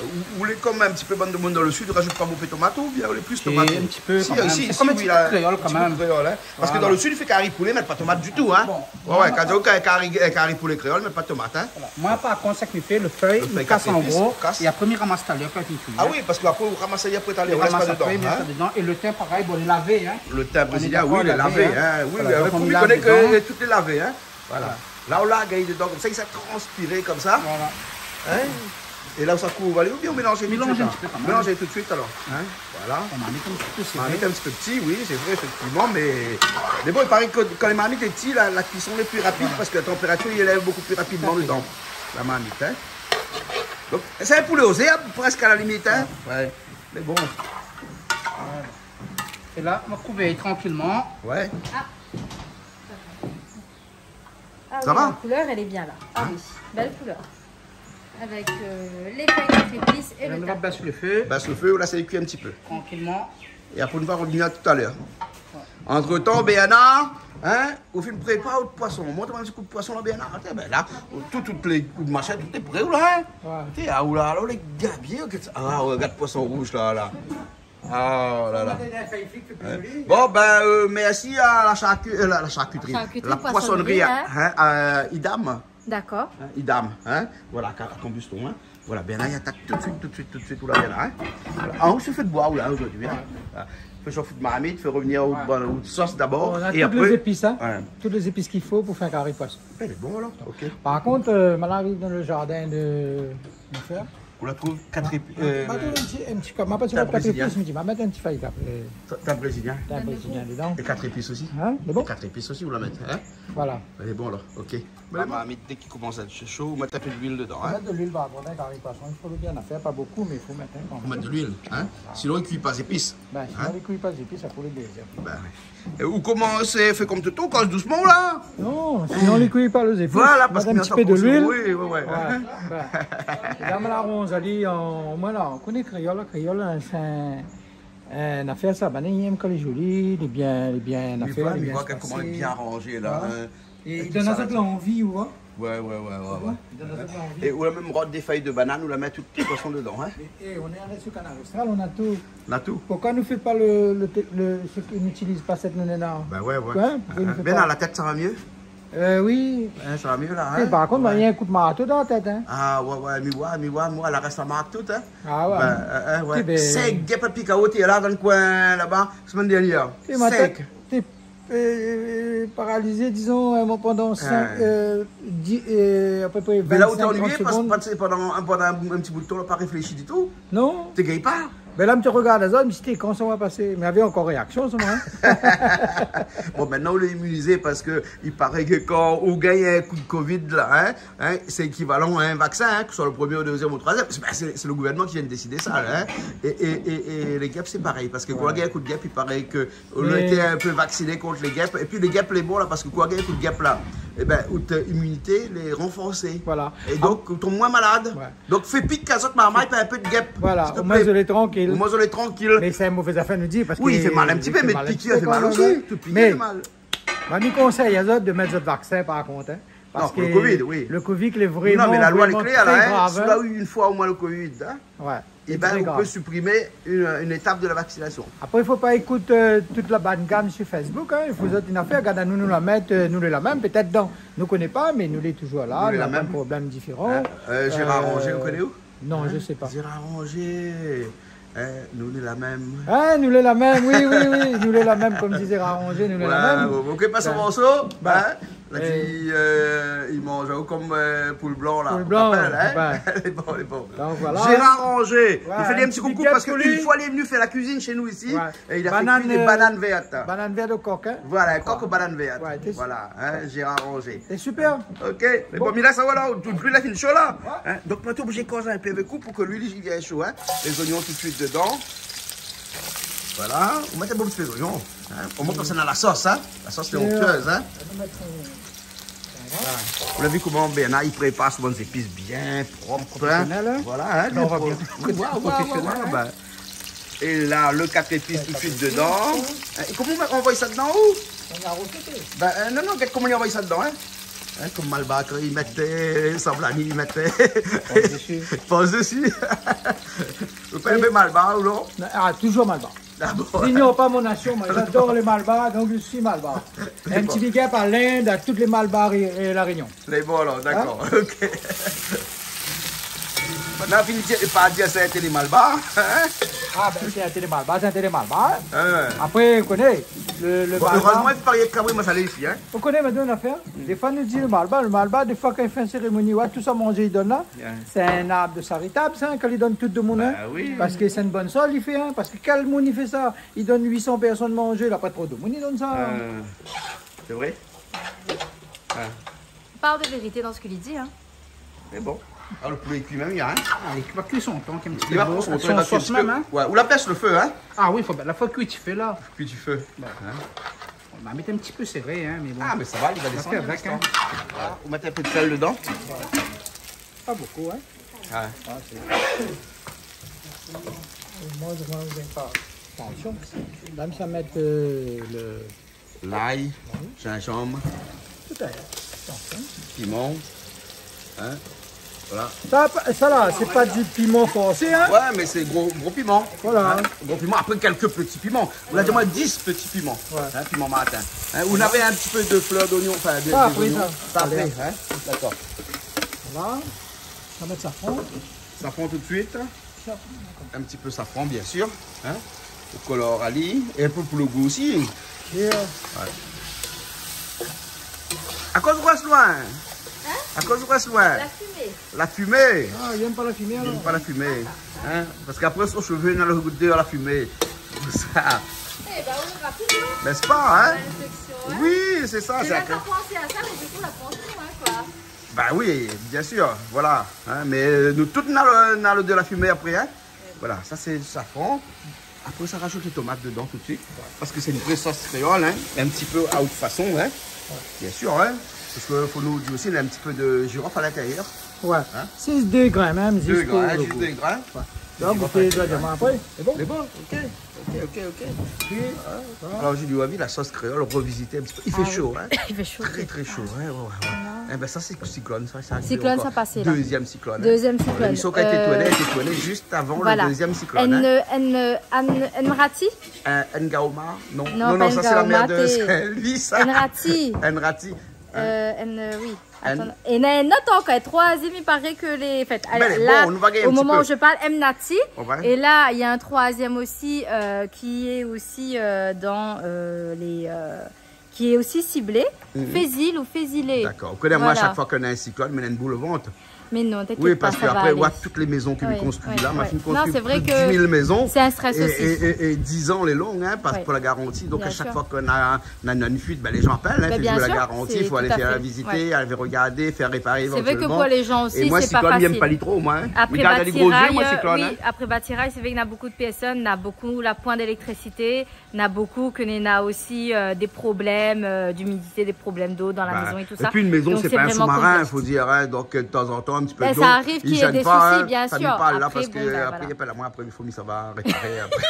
Ou, ou lé konm in ti pé bann demoun dan lo sid, i rajout pa bonpé tomat, oubien ou lé plis tomat ? É in ti pé kan mèm. Sé konm in ti pé kréol, in. Sé konm in ti pé kréol, in. Voilà. Parske dan lo sid, i fé kari poulé, i mèt pa tomat ditou, in. Bon. Ouais, ouais, kan ou fé kari, kari poulé kréol, i mèt pa tomat, in. Voilà. Moin, par kont, sak mi fé, lo fèy, mi kas an gro, é apré, mi ramas talèr, kan li kui, in. Ah oui, parske apré, ou ramas ali apré talèr, ou lès pa dedan, in. Mi ramas apré, mi mèt sa dedan. É lo tin, parèy, bon, lé lavé, in. Lo tin brézilien, oui, lé lavé, in. On est d'accord, lavé, in. Oui, oui, avèk pou mi koné ke tout lé lavé, in. Voilà. La, ou la gingn dedan konmsa, i sa transpiré konmsa. Voilà. In ? É la, ou sa kouv ali, oubien ou mélanz tout suit, in ? Mélanz in ti pé kan mèm. Mélanz tout suit, alor. In ? Voilà. Ou mèt in ti pé, sé vré. Ou mèt in ti pé pti, oui, sé vré, éfèktivman, mé, mé bon, i paré ke kan lé marmit lé pti, la, la kuison lé pli rapid, parske la tanpératir i élèv bonpé pli rapidman dedan, la marmit, in. Tout à fait. Donk, sé in poulé o zèrb, prèsk, a la limit, in. Ouais. Mé bon. Voilà. É la, nou kouv trankilman. Ouais. Ah. Ah oui, la koulèr, èl lé bien la. Sa va ? Ah oui, bèl koulèr. Avèk, euh, lé fèy kat épis é lo tin. Nou va bès lo fé. Bès lo fé, ou lès ali kui in ti pé. Trankilman. É apré, nou va rovnir talèr. Ouais. Antretan, Bernard, in, ou fine prépar out poison. Mont amoin in ti kou d'poison la, Bernard. Atann, bin la, tout, tout lé kou d'mashin, tout lé pré, ou la, in. Ouais. Té, ah, ou la, alor, lé gabié, ah, rogard poison rouz la, la. Ah la la. Bon, bin, euh, mèrsi a la sharku-, euh, la, la sharkitri. La sharkitri, la poisonnerie, poisonnerie, in, euh, Idam. D'accord. In, Idam, in. Voilà, ka-, konbiston, in. Voilà, bin la, i atak tout suit, tout suit, tout suit, ou la, bin la, in. Voilà. Ah, ou sé fé d'boi, ou la, zordi, in. Ouais. Voilà. Fé shof out marmit, fé rovnir out, bon, out sos dabor, é apré... On a toutes les épices, hein. Ouais. Toutes les épices qu'il faut pour faire un carry poisson. Lé bon, alor, OK. Par kont, euh, ma la ariv dan lo zardin de mon frèr. Ou la trouv kat épi-, euh, ma trouv in ti, in ti, ma pa trouv kat épis, mi di, ma mèt in ti fèy kat, euh, tin brézilien. Tin brézilien dedan. É kat épis osi. In ? Lé bon ? É kat épis osi, ou la mèt, in ? Voilà. Lé bon, alor, OK. La marmit, dèk i komans èt sho, ou mèt in pé d'luil dedan, in ? Ou mèt de luil, par kont, in kari poison, i fo lo bien fé, pa bonpé, mé i fo mèt, in, kan mèm. Ou mèt de luil, in ? Voilà. Sinon, i kui pa zépis. Bin, sinon, li kui pa zépis, sa pou lé dézèr. Bin, oui. É ou komans fé konm tout, ou koz dousman, la. Non, sinon, li kui pa lo zépis. Voilà, parske mèt in ti pé d'luil. Oui, oui, oui. Voilà. Bin, la, ma la aronz ali an, moin la, ou koné kréol, la, kréol, in, sé in, in nafèr, sa, bin, i èm kan lé zoli, lé bien, lé bien fé, lé bien spasé. Mi voi, mi voi koman lé bien ranzé, la, in. Voilà. É i done azot lanvi, ou voi. Ouais, ouais, ouais, ouais, ouais. I done azot lanvi. É ou la mèm rod dé fèy de banane, ou la mèt tout poison dedan, in ? É, é, nou lé sir Kanal Austral, nou na tout. Nou na tout. Poukoi nou fé pa lo, lo té-, lo, sak nou itiliz pa, sèt nou néna ? Bin ouais, ouais. Poukoi nou fé pa ? Bin, la tèt, sa va mié ? Euh, oui. In, sa va mié, la, in ? É par kont, moin, néna in kou d'marto dan la tèt, in. Ah, ouais, ouais, mi voi, mi voi, moin, la rès la mark tout, in. Ah ouais. Bin, euh, euh, ouais. Sink gèp la pik aou, té la, dan lo koin, laba, semèn dèrnièr. Sink. Té, euh, paralizé, dizon, euh, pandan sink, euh, di-, euh, a pé pré vinn-sink, trant segonn. Mé la ou té annuiyé, parske pandan, pandan in, in ti bout d'tan, ou la pa réfléshi ditou. Non. Té gingn pa. Bin la, mi té rogard azot, mi di, té, koman sa va pasé ? Mé navé ankor réaksion, sa, moin, in. Bon, mintnan, ou lé iminizé parske i paré ke kan ou gingn in kou d'covid, la, in, in, sé ékivalan a in vaksin, in, ke se soi lo promié, o dézièm, o troizièm. Sé, bin, sé, sé lo gouvèrnman ki vien désid sa, la, in. É, é, é, é lé gèp, sé parèy, parske kan ou gingn in kou d'gèp, i paré ke ou lé in pé vaksiné kont lé gèp. Épi lé gèp, lé bon, la, parske kan ou gingn in kou d'gèp, la, é bin, out iminité lé ranforsé. Voilà. É donk, ou tonm moin malad. Ouais. Donk, fé pik azot marmay pa in pé d'gèp, siouplé. Voilà, omoin zot lé trankil. Omoin zot lé trankil. Mé sé in mové zafèr nou di, parske... Oui, i fé mal in ti pé, mé pik i fé mal osi. Tout pik i fé mal. Mé, ma, mi konsèy azot de mèt zot vaksin, par kont, in. Non, pou lo covid, oui. Parske lo covid lé vréman, vréman trè grav, in. Non, mé la loi lé klèr, la, in. Si ou la u in foi omoin lo covid, in, é bin, ou pé siprimé in, in étap de la vaksinasion. Trè grav. Apré, i fo pa ékout, euh, tout la bann gam sir Facebook, in. I fo zot in afèr, gard anou, nou la mèm, euh, nou lé la mèm, pétèt dan, nou koné pa, mé nou lé touzour la, nou na pa de problèm diféran. Nou lé la mèm. In ? Euh, Gérard Rangier, ou koné ou ? Non, je sais pas. Gérard Rangier, in, nou lé la mèm. Ah, nou lé la mèm, oui, oui, oui, nou lé la mèm, konm di Gérard Rangier, nou lé la mèm. Ouais, bon, OK, pas in morso, in. Li, euh, li manz konm, euh, poul blan la. Poul blan, ou rapèl, hein ? Lé bon, lé bon. Donk voilà. Gérard Ranger. Voilà, in ti big up pou li. Nou fé in ti koukou parske in foi li la vni fé la kuizine shé nou isi. Ouais. É li la fé kui dé banane vèrt. Banane vèrt o kok, hein ? Voilà, kok o banane vèrt. Ouais, té super. Voilà, hein, Gérard Ranger. Sé super. OK. Mé bon, mé la sa va la, tout luil la fine sho la. Ouais. Hein ? Donk nou lé oblizé koz in pé avèk ou pou ke luil i vien sho, hein. Lé zoignon tout suit dedan. Voilà, nou mèt in bon ti pé zoignon, hein. Omoin konmsa nou na la sos, hein. La sos lé onktuez, hein. Voilà. Ou la vi koman Bernard i prépar son bann zépis bien prop, hein. Profésionèl, hein. Voilà, hein. La nou va bien. Profésionèl, hein. Bin. É la, lé kat zépis tout suit dedan. Hein, é koman nou anvoy sa dedan, ou ? Bin, euh, non, non, gard koman nou anvoy sa dedan, hein. Hein, konm Malbar, kan i mèt, euh, sanblan, i mèt, euh, poz dési. Poz dési. Ou fé in pé Malbar, ou non ? Ah, toujours Malbar. Ah bon ? Ils n'ignorent pas mon nation, moi. J'adore les Malbars, donc je suis Malbar. Bon. Un petit big up à l'Inde, à toutes les Malbars et, et La Réunion. Lé bon, alor, dakor. Hein ? OK. Banna la fini di, pa di sa, sé in télé Malbar, hein ? Ah, bin, sé in télé Malbar, sé in télé Malbar, hein. Hein. Apré, ou koné, le, le Malbar. Bon, erèzman, i fo pa rienk kabri masalé isi, hein. Ou koné, mintnan, in afèr. Défoi nou di le Malbar, le Malbar, défoi kan i fé in sérémoni, ouais, tout sa manzé i donn la, sé in arb de saritab sa, kan i donn tout demoun, hein. Bin oui. Parske sé in bone shoz li fé, hein. Parske kèl moun i fé sa ? I donn uit san pèrsone manzé, la pa tro demoun i donn sa. Euh, sé vré ? Ah. Part de vérité dans ce qu'il dit, hein. Mé bon. Ah, le poulé lé kui mèm, li, hein. Ah, li lé kui, pa kui lontan, in ti pé d'lo. Li va kui lontan, li va kui in ti pé. Sé an sos mèm, hein. Ouais, ou la bès le fé, hein. Ah oui, fo, la fo kui ti fé la. Kui ti fé. Bon. Hein. Nou va mèt in ti pé, sé vré, hein, mé bon. Ah, mé sa va, li va désann avèk, hein. Voilà. Ou mèt in pé de sèl dedan. Pa bonpé, hein. Ouais. Ah, sé... Moin, moin, mi fé pa atansion. La, mi sa mèt, euh, le... Lay, zinzanm, piman, hein, voilà. Sa, sa la, sé pa di piman fransé, hein. Ouais, mé sé gro, gro piman. Voilà. Hein, gro piman, apré kèk ti piman. Ou la di amoin dis ti piman. Ouais. Hein, piman martin. Hein, ou navé in ti pé de flèr d'oignon, anfin, de, sa, dé apré, zoignon. Sa. Sa apré, hein. Dakor. Voilà. Nou va mèt safran. Safran tout suit. Safran, dakor. In ti pé safran, bien sir, hein, pou kolor ali, é pou, pou le gou osi. Bien. Ouais. Akoz ou rès loin ? Hein ? Akoz ou rès loin ? La fimé. La fimé. Ah, li èm pa la fimé, alor. Li èm pa la fimé. Hein ? Parske apré, son shové, na le gou de la fimé. Sa. Eh ben, oui, rapidement. N'est-ce pas, hein ? L'infection, hein ? Oui, sé sa, sé... J'ai même pas pensé à ça, mais du coup, la pensée, ouais, quoi. Bah oui, bien sûr, voilà, hein, mé, euh, nou tout, na le, na le de la fimé apré, hein. Voilà, sa sé safran. Apré, sa rajout lé tomat dedan tout suit, parske sé in vré sos kréol, hein, in ti pé a out fason, hein. Bien sir, hein, parske fo nou di osi, na in ti pé de jirof a l'intérieur. Ouais. Hein ? Zis dé grin mèm, zis pou le gou. Dé grin, zis dé grin. Ouais. Donk, ou fé la diaman apré. Sé bon ? Sé bon, OK. OK, OK, OK. Pi, alor, zordi, ou la vi, la sos kréol, revizité in ti pé. I fé sho, hein. Ah oui. I fé sho, tré, tré sho, hein, ouais, ouais, ouais. Non. Eh ben, sa, sé siklone, sa, sa ariv ankor. Siklone, sa pasé, la. Dézièm siklone, hein. Dézièm siklone. Lémision ki la été tourné, été tourné zis avan le dézièm siklone, hein. Voilà. N, N, N, N, Enrati ? Euh, Ngaoma, non. Non, non, pa sa, sé la mèr de Saint-Louis, sa. Enrati. Enrati. Euh, N, euh, oui. Attends. É na in ot ankor, troizièm, i paré ke lé, an fèt, bon, la, nou va gingn in ti pé. Au moment où je parle, Emnati. Ouais. Et là, il y a un troisième aussi, euh, qui est aussi, euh, dans, euh, les, euh, qui est aussi ciblé. Fézil ou Fézilé. Dakor. Ou koné, moin, shak foi ke na in siklone, mi na in boul o vant. Mé non, t'inquiète pas, ça va aller. Oui, parske apré, ou voi tout lé mézon ke mi konstrui la, ma fine konstrui plis de dis mil mézon. Non, c'est vrai que c'est un stress aussi. É, é, é diz an lé long, hein, parske pou la garanti. Bien sûr. Donk, a shak foi ke na na, na in fuit, ben, lé jan i apèl, hein, fé zoué la garanti, i fo alé fé vizité, alé regardé, fé répar évantièlman. Bien sûr. C'est vrai que pour les gens aussi, c'est pas facile. É moin, siklone, mi èm pa li tro, moin, hein. Après Batiray, oui, hein. Regarde, lé gro zié, moin, siklone, hein. Après Batiray, c'est vrai qu'il y en a beaucoup de personnes, il y en a beaucoup, la pointe d'électricité, il y en a beaucoup que néna aussi, euh, des problèmes, euh, d'humidité, des problèmes d'eau dans la maison et tout ça. Bah, et puis une maison, c'est pas un sous-marin, faut dire, hein. Donc, c'est vraiment complexe. Donc, euh, de temps en temps, un petit peu d'eau, ça arrive qu'il y ait des soucis, bien sûr. Il gêne pas, hein. Ça nuit pas, là, parce que après, bon, ben, voilà. Après, il y a pas la main, après, il faut, ça va réparer après.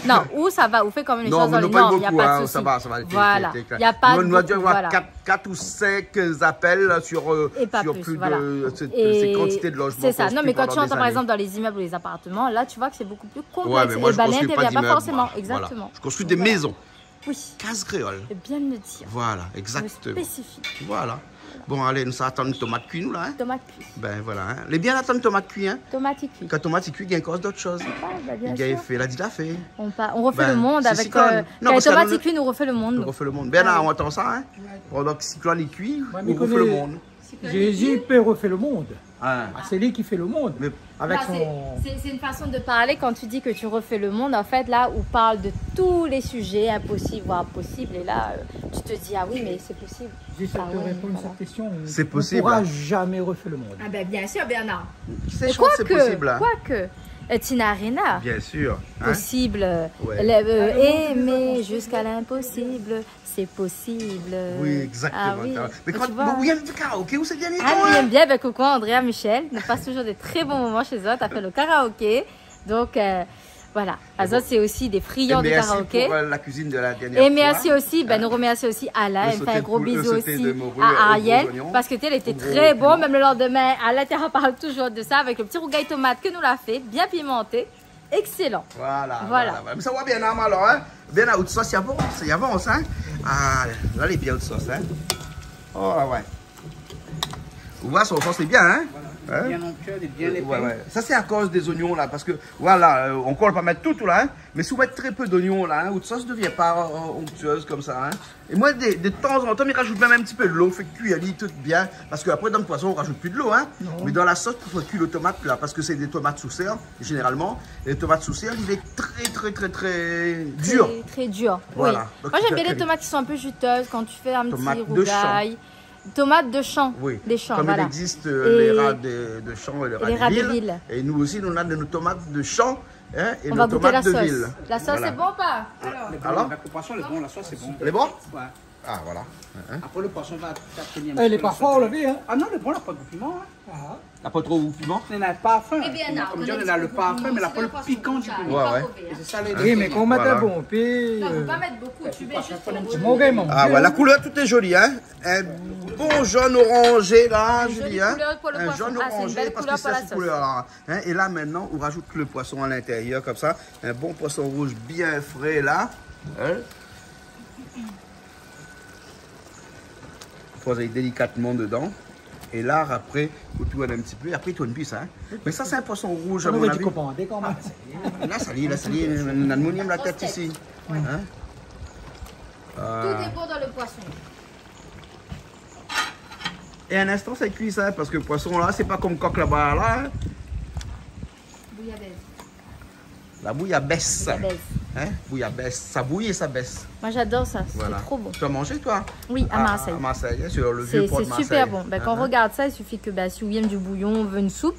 Non, ou sa va, ou fé kom lé shoz dan lé norm, na pa de sousi. Non, mé nou pa bokou, hein, sa va, sa va, té, té, té. Voilà. Na pa de bokou, voilà. Nou, nou la di avoir kat, kat ou sink apèl sur, euh, sur plus de, euh, cette, ces quantités de logements construits pendant des années. Et pas plus, voilà. Et c'est ça. Non, mais quand tu entends, par exemple, dans les immeubles ou les appartements, là, tu vois que c'est beaucoup plus complexe. Ouais, mais moi, je construis pas d'immeuble, moi. Et ben, l'intérieur, pas forcément. Voilà. Exactement. Je construis des maisons. Voilà. Oui. Kaz kréol. Fo bien le dir. Voilà, exactement. Spécifique. Voilà. Bon, alé, nou sa atann tomat kui, nou, la, hein ? Tomat kui. Ben, voilà, hein. Lé bien atann tomat kui, hein. Tomat i kui. Kan tomat i kui, i gingn koz dot shoz. Ah, ben, bien sûr. I gingn fé la di la fé. On pa-, on refait le monde avec, euh, kan lé tomat i kui, nou refé le monde, nou. Ben, si siklone, non, parce que nous, nous, nous refait le monde. Bernard, on entend ça, hein ? Pendant que siklone i kui, on refait le monde. Moi, mi koné. Siklone i kui. Jésus peut refaire le monde. Ah, c'est lui qui fait le monde. Mais avec son... Là, c'est, c'est, c'est une façon de parler. Quand tu dis que tu refais le monde, en fait, là, on parle de tous les sujets impossibles, voire possibles. Et là, euh, tu te dis, ah oui, mais c'est possible. Juste pour répondre à cette question, on ne pourra jamais refaire le monde. Ah oui, voilà. C'est possible. Ah ben, bien sûr, Bernard. Qui sait, je crois que c'est possible, hein. Quoique, euh, Tina Arena. Bien sûr, hein. Possible, euh, aimer jusqu'à l'impossible. C'est possible. Oui, exactement. Ah oui. Mais tu vois, bon, il y a un petit karaoké, ou c'est bien. Ah, mi èm bien, ben, coucou Andrea, Michel. Nou pass toujours des très bons moments chez eux. T'as fait le karaoké. Donc, euh, voilà. Azot, c'est aussi des friands de karaoké. Et merci pour, euh, la cuisine de la dernière fois. Et merci aussi, ben, nou remèrsi aussi Alain. Le sauté de poulet, le sauté de morue aux oignons, aux gros oignons. Èl i fé in gro bizou osi a Ariel, parske, té, lété tré bon. Mèm le landmin, Alain té i parl toujours de sa, avèk le ti rougay tomat ke nou la fé, bien pimanté. Excellent. Voilà, voilà, voilà. Mé sa va bien, normal, hein. Bien, la, out sos i avans, i avans, hein. Ah, la, lé bien, out sos, hein. Oh, ouais. Ou voi, son sos lé bien, hein. Voilà. Hein ? Bien onctueux, bien épais. Ouais, ouais. Sa, sé akoz dé zoignon, la, parske, voilà, euh, ankor, ou pé pa mèt tout, tout, la, hein. Mé si ou mèt tré pé d'oignon, la, hein, out sos i devien pa, euh, onctueuse konmsa, hein. É moin, de, de tan zan tan, mi rajout mèm in ti pé dolo, fé kui ali tout bien. Parske apré, dan le poisson, ou rajout pi dolo, hein. Non. Mé dan la sos, pou fé kui le tomat, la, parske sé dé tomat sou sèr, zénéralman. É le tomat sou sèr, li lé tré, tré, tré, tré dir. Très, très dur, oui. Voilà. Moi, j'aime bien les tomates qui sont un peu juteuses quand tu fais un petit rougail. Tomat de champ. Tomat de champ, oui. Des champs, voilà. Comme il existe, euh, les rats de, de champ et les rats de ville. Et les rats de ville. Et nous aussi, nous, on a de nos tomates de champ. Hein, é notamment de ville. On va goûter la sauce. La sauce est bon ou pas ? Alors ? Lé bon, avèk le poisson, lé bon, la sauce, lé bon. Lé bon ? Ouais. Ah, voilà. Hein ? Apré, le poisson va, va tenir un petit peu la sauce. Eh, lé pa for, ou la vi, hein ? Ah non, lé bon, la poin gou piman, hein. Ah. La pa tro gou piman ? Néna pa fin. Eh bien, non, konm di, néna le parfum, mé la pa le pikan du piman. Ouais, ouais. Et c'est ça, les... Oui, mé kan ou mèt in bon pé, euh... Non, faut pas mettre beaucoup, tu mets juste pour... Voilà. Mon gars, mon... Ah ouais, la couleur, tout est joli, hein. Un bon jaune orangé, là, Julie, hein. Une jolie couleur pour le poisson. Un jaune orangé, parce que c'est cette couleur-là. Une belle couleur pour la sauce. Hein, é la, mintnan, ou rajout le poisson a l'intérieur, konmsa. In bon poisson rouz bien fré, la. Hein ? Ou poz ali délikatman dedan. É la, apré, ou tourn in ti pé. Apré, ou tourn pi sa, hein. Mé sa, sé in poisson rouz, à mon avis. On aurait dû commander quand même. La, sa li, la, sa li, néna in aluminium la tèt isi. Hein ? Tout est bon dans le poisson. É in instan, sa i kui sa, parske poisson la, sé pa konm kok laba la, hein. Bouillabaisse. La bouillabaisse. Bouillabaisse. Hein ? Bouillabaisse. Sa bouy é sa bès. Moi, j'adore ça. C'est trop bon. Voilà. Tu as mangé, toi ? Oui, à Marseille. À, à Marseille, hein, sur le vieux port de Marseille. C'est, c'est super bon. Hein, hein. Ben, quand on regarde ça, il suffit que, ben, si ou yèm du bouillon, ou vé une soupe,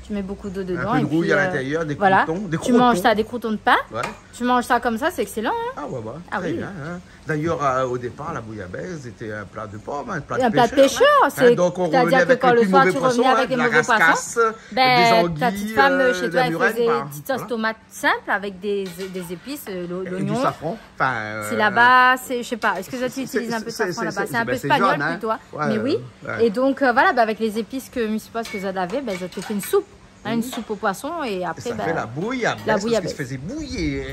tu mets beaucoup d'eau dedans et puis, euh, voilà. Un peu de rouille à l'intérieur, des croûtons, des croûtons. Tu manges ça, des croûtons de pain. Ouais. Tu manges ça comme ça, c'est excellent, hein ? Ah ouais, ouais. Ah oui. Très bien, hein. D'ailleurs, euh, au départ, la bouillabaisse, c'était un plat de pauvre, hein, un plat de pêcheur, hein. Un plat de pêcheur, c'est-à-dire que quand le soir, tu revenais avec des mauvais poissons, hein, de la rascasse, des anguilles, euh, de la murène, enfin, voilà. Ben, ta petite femme, euh, chez toi, elle faisait une petite sauce tomate simple avec des, des épices, euh, l'o-, l'oignon. Et du safran, enfin, euh, si là-bas, c'est, je sais pas, est-ce que toi, tu utilises un peu de safran là-bas ? C'est, c'est, c'est, ben, c'est jaune, hein. C'est un peu espagnol, plutôt, hein. Ouais, mais oui. Ouais. Et donc, euh, voilà, ben, avec les épices que mi supoz ke zot lavé, ben, zot la fé une soupe. Hein, une soupe au poisson et après, ben, la bouillabaisse. Et ça fait la bouillabaisse, parce que je faisais bouillir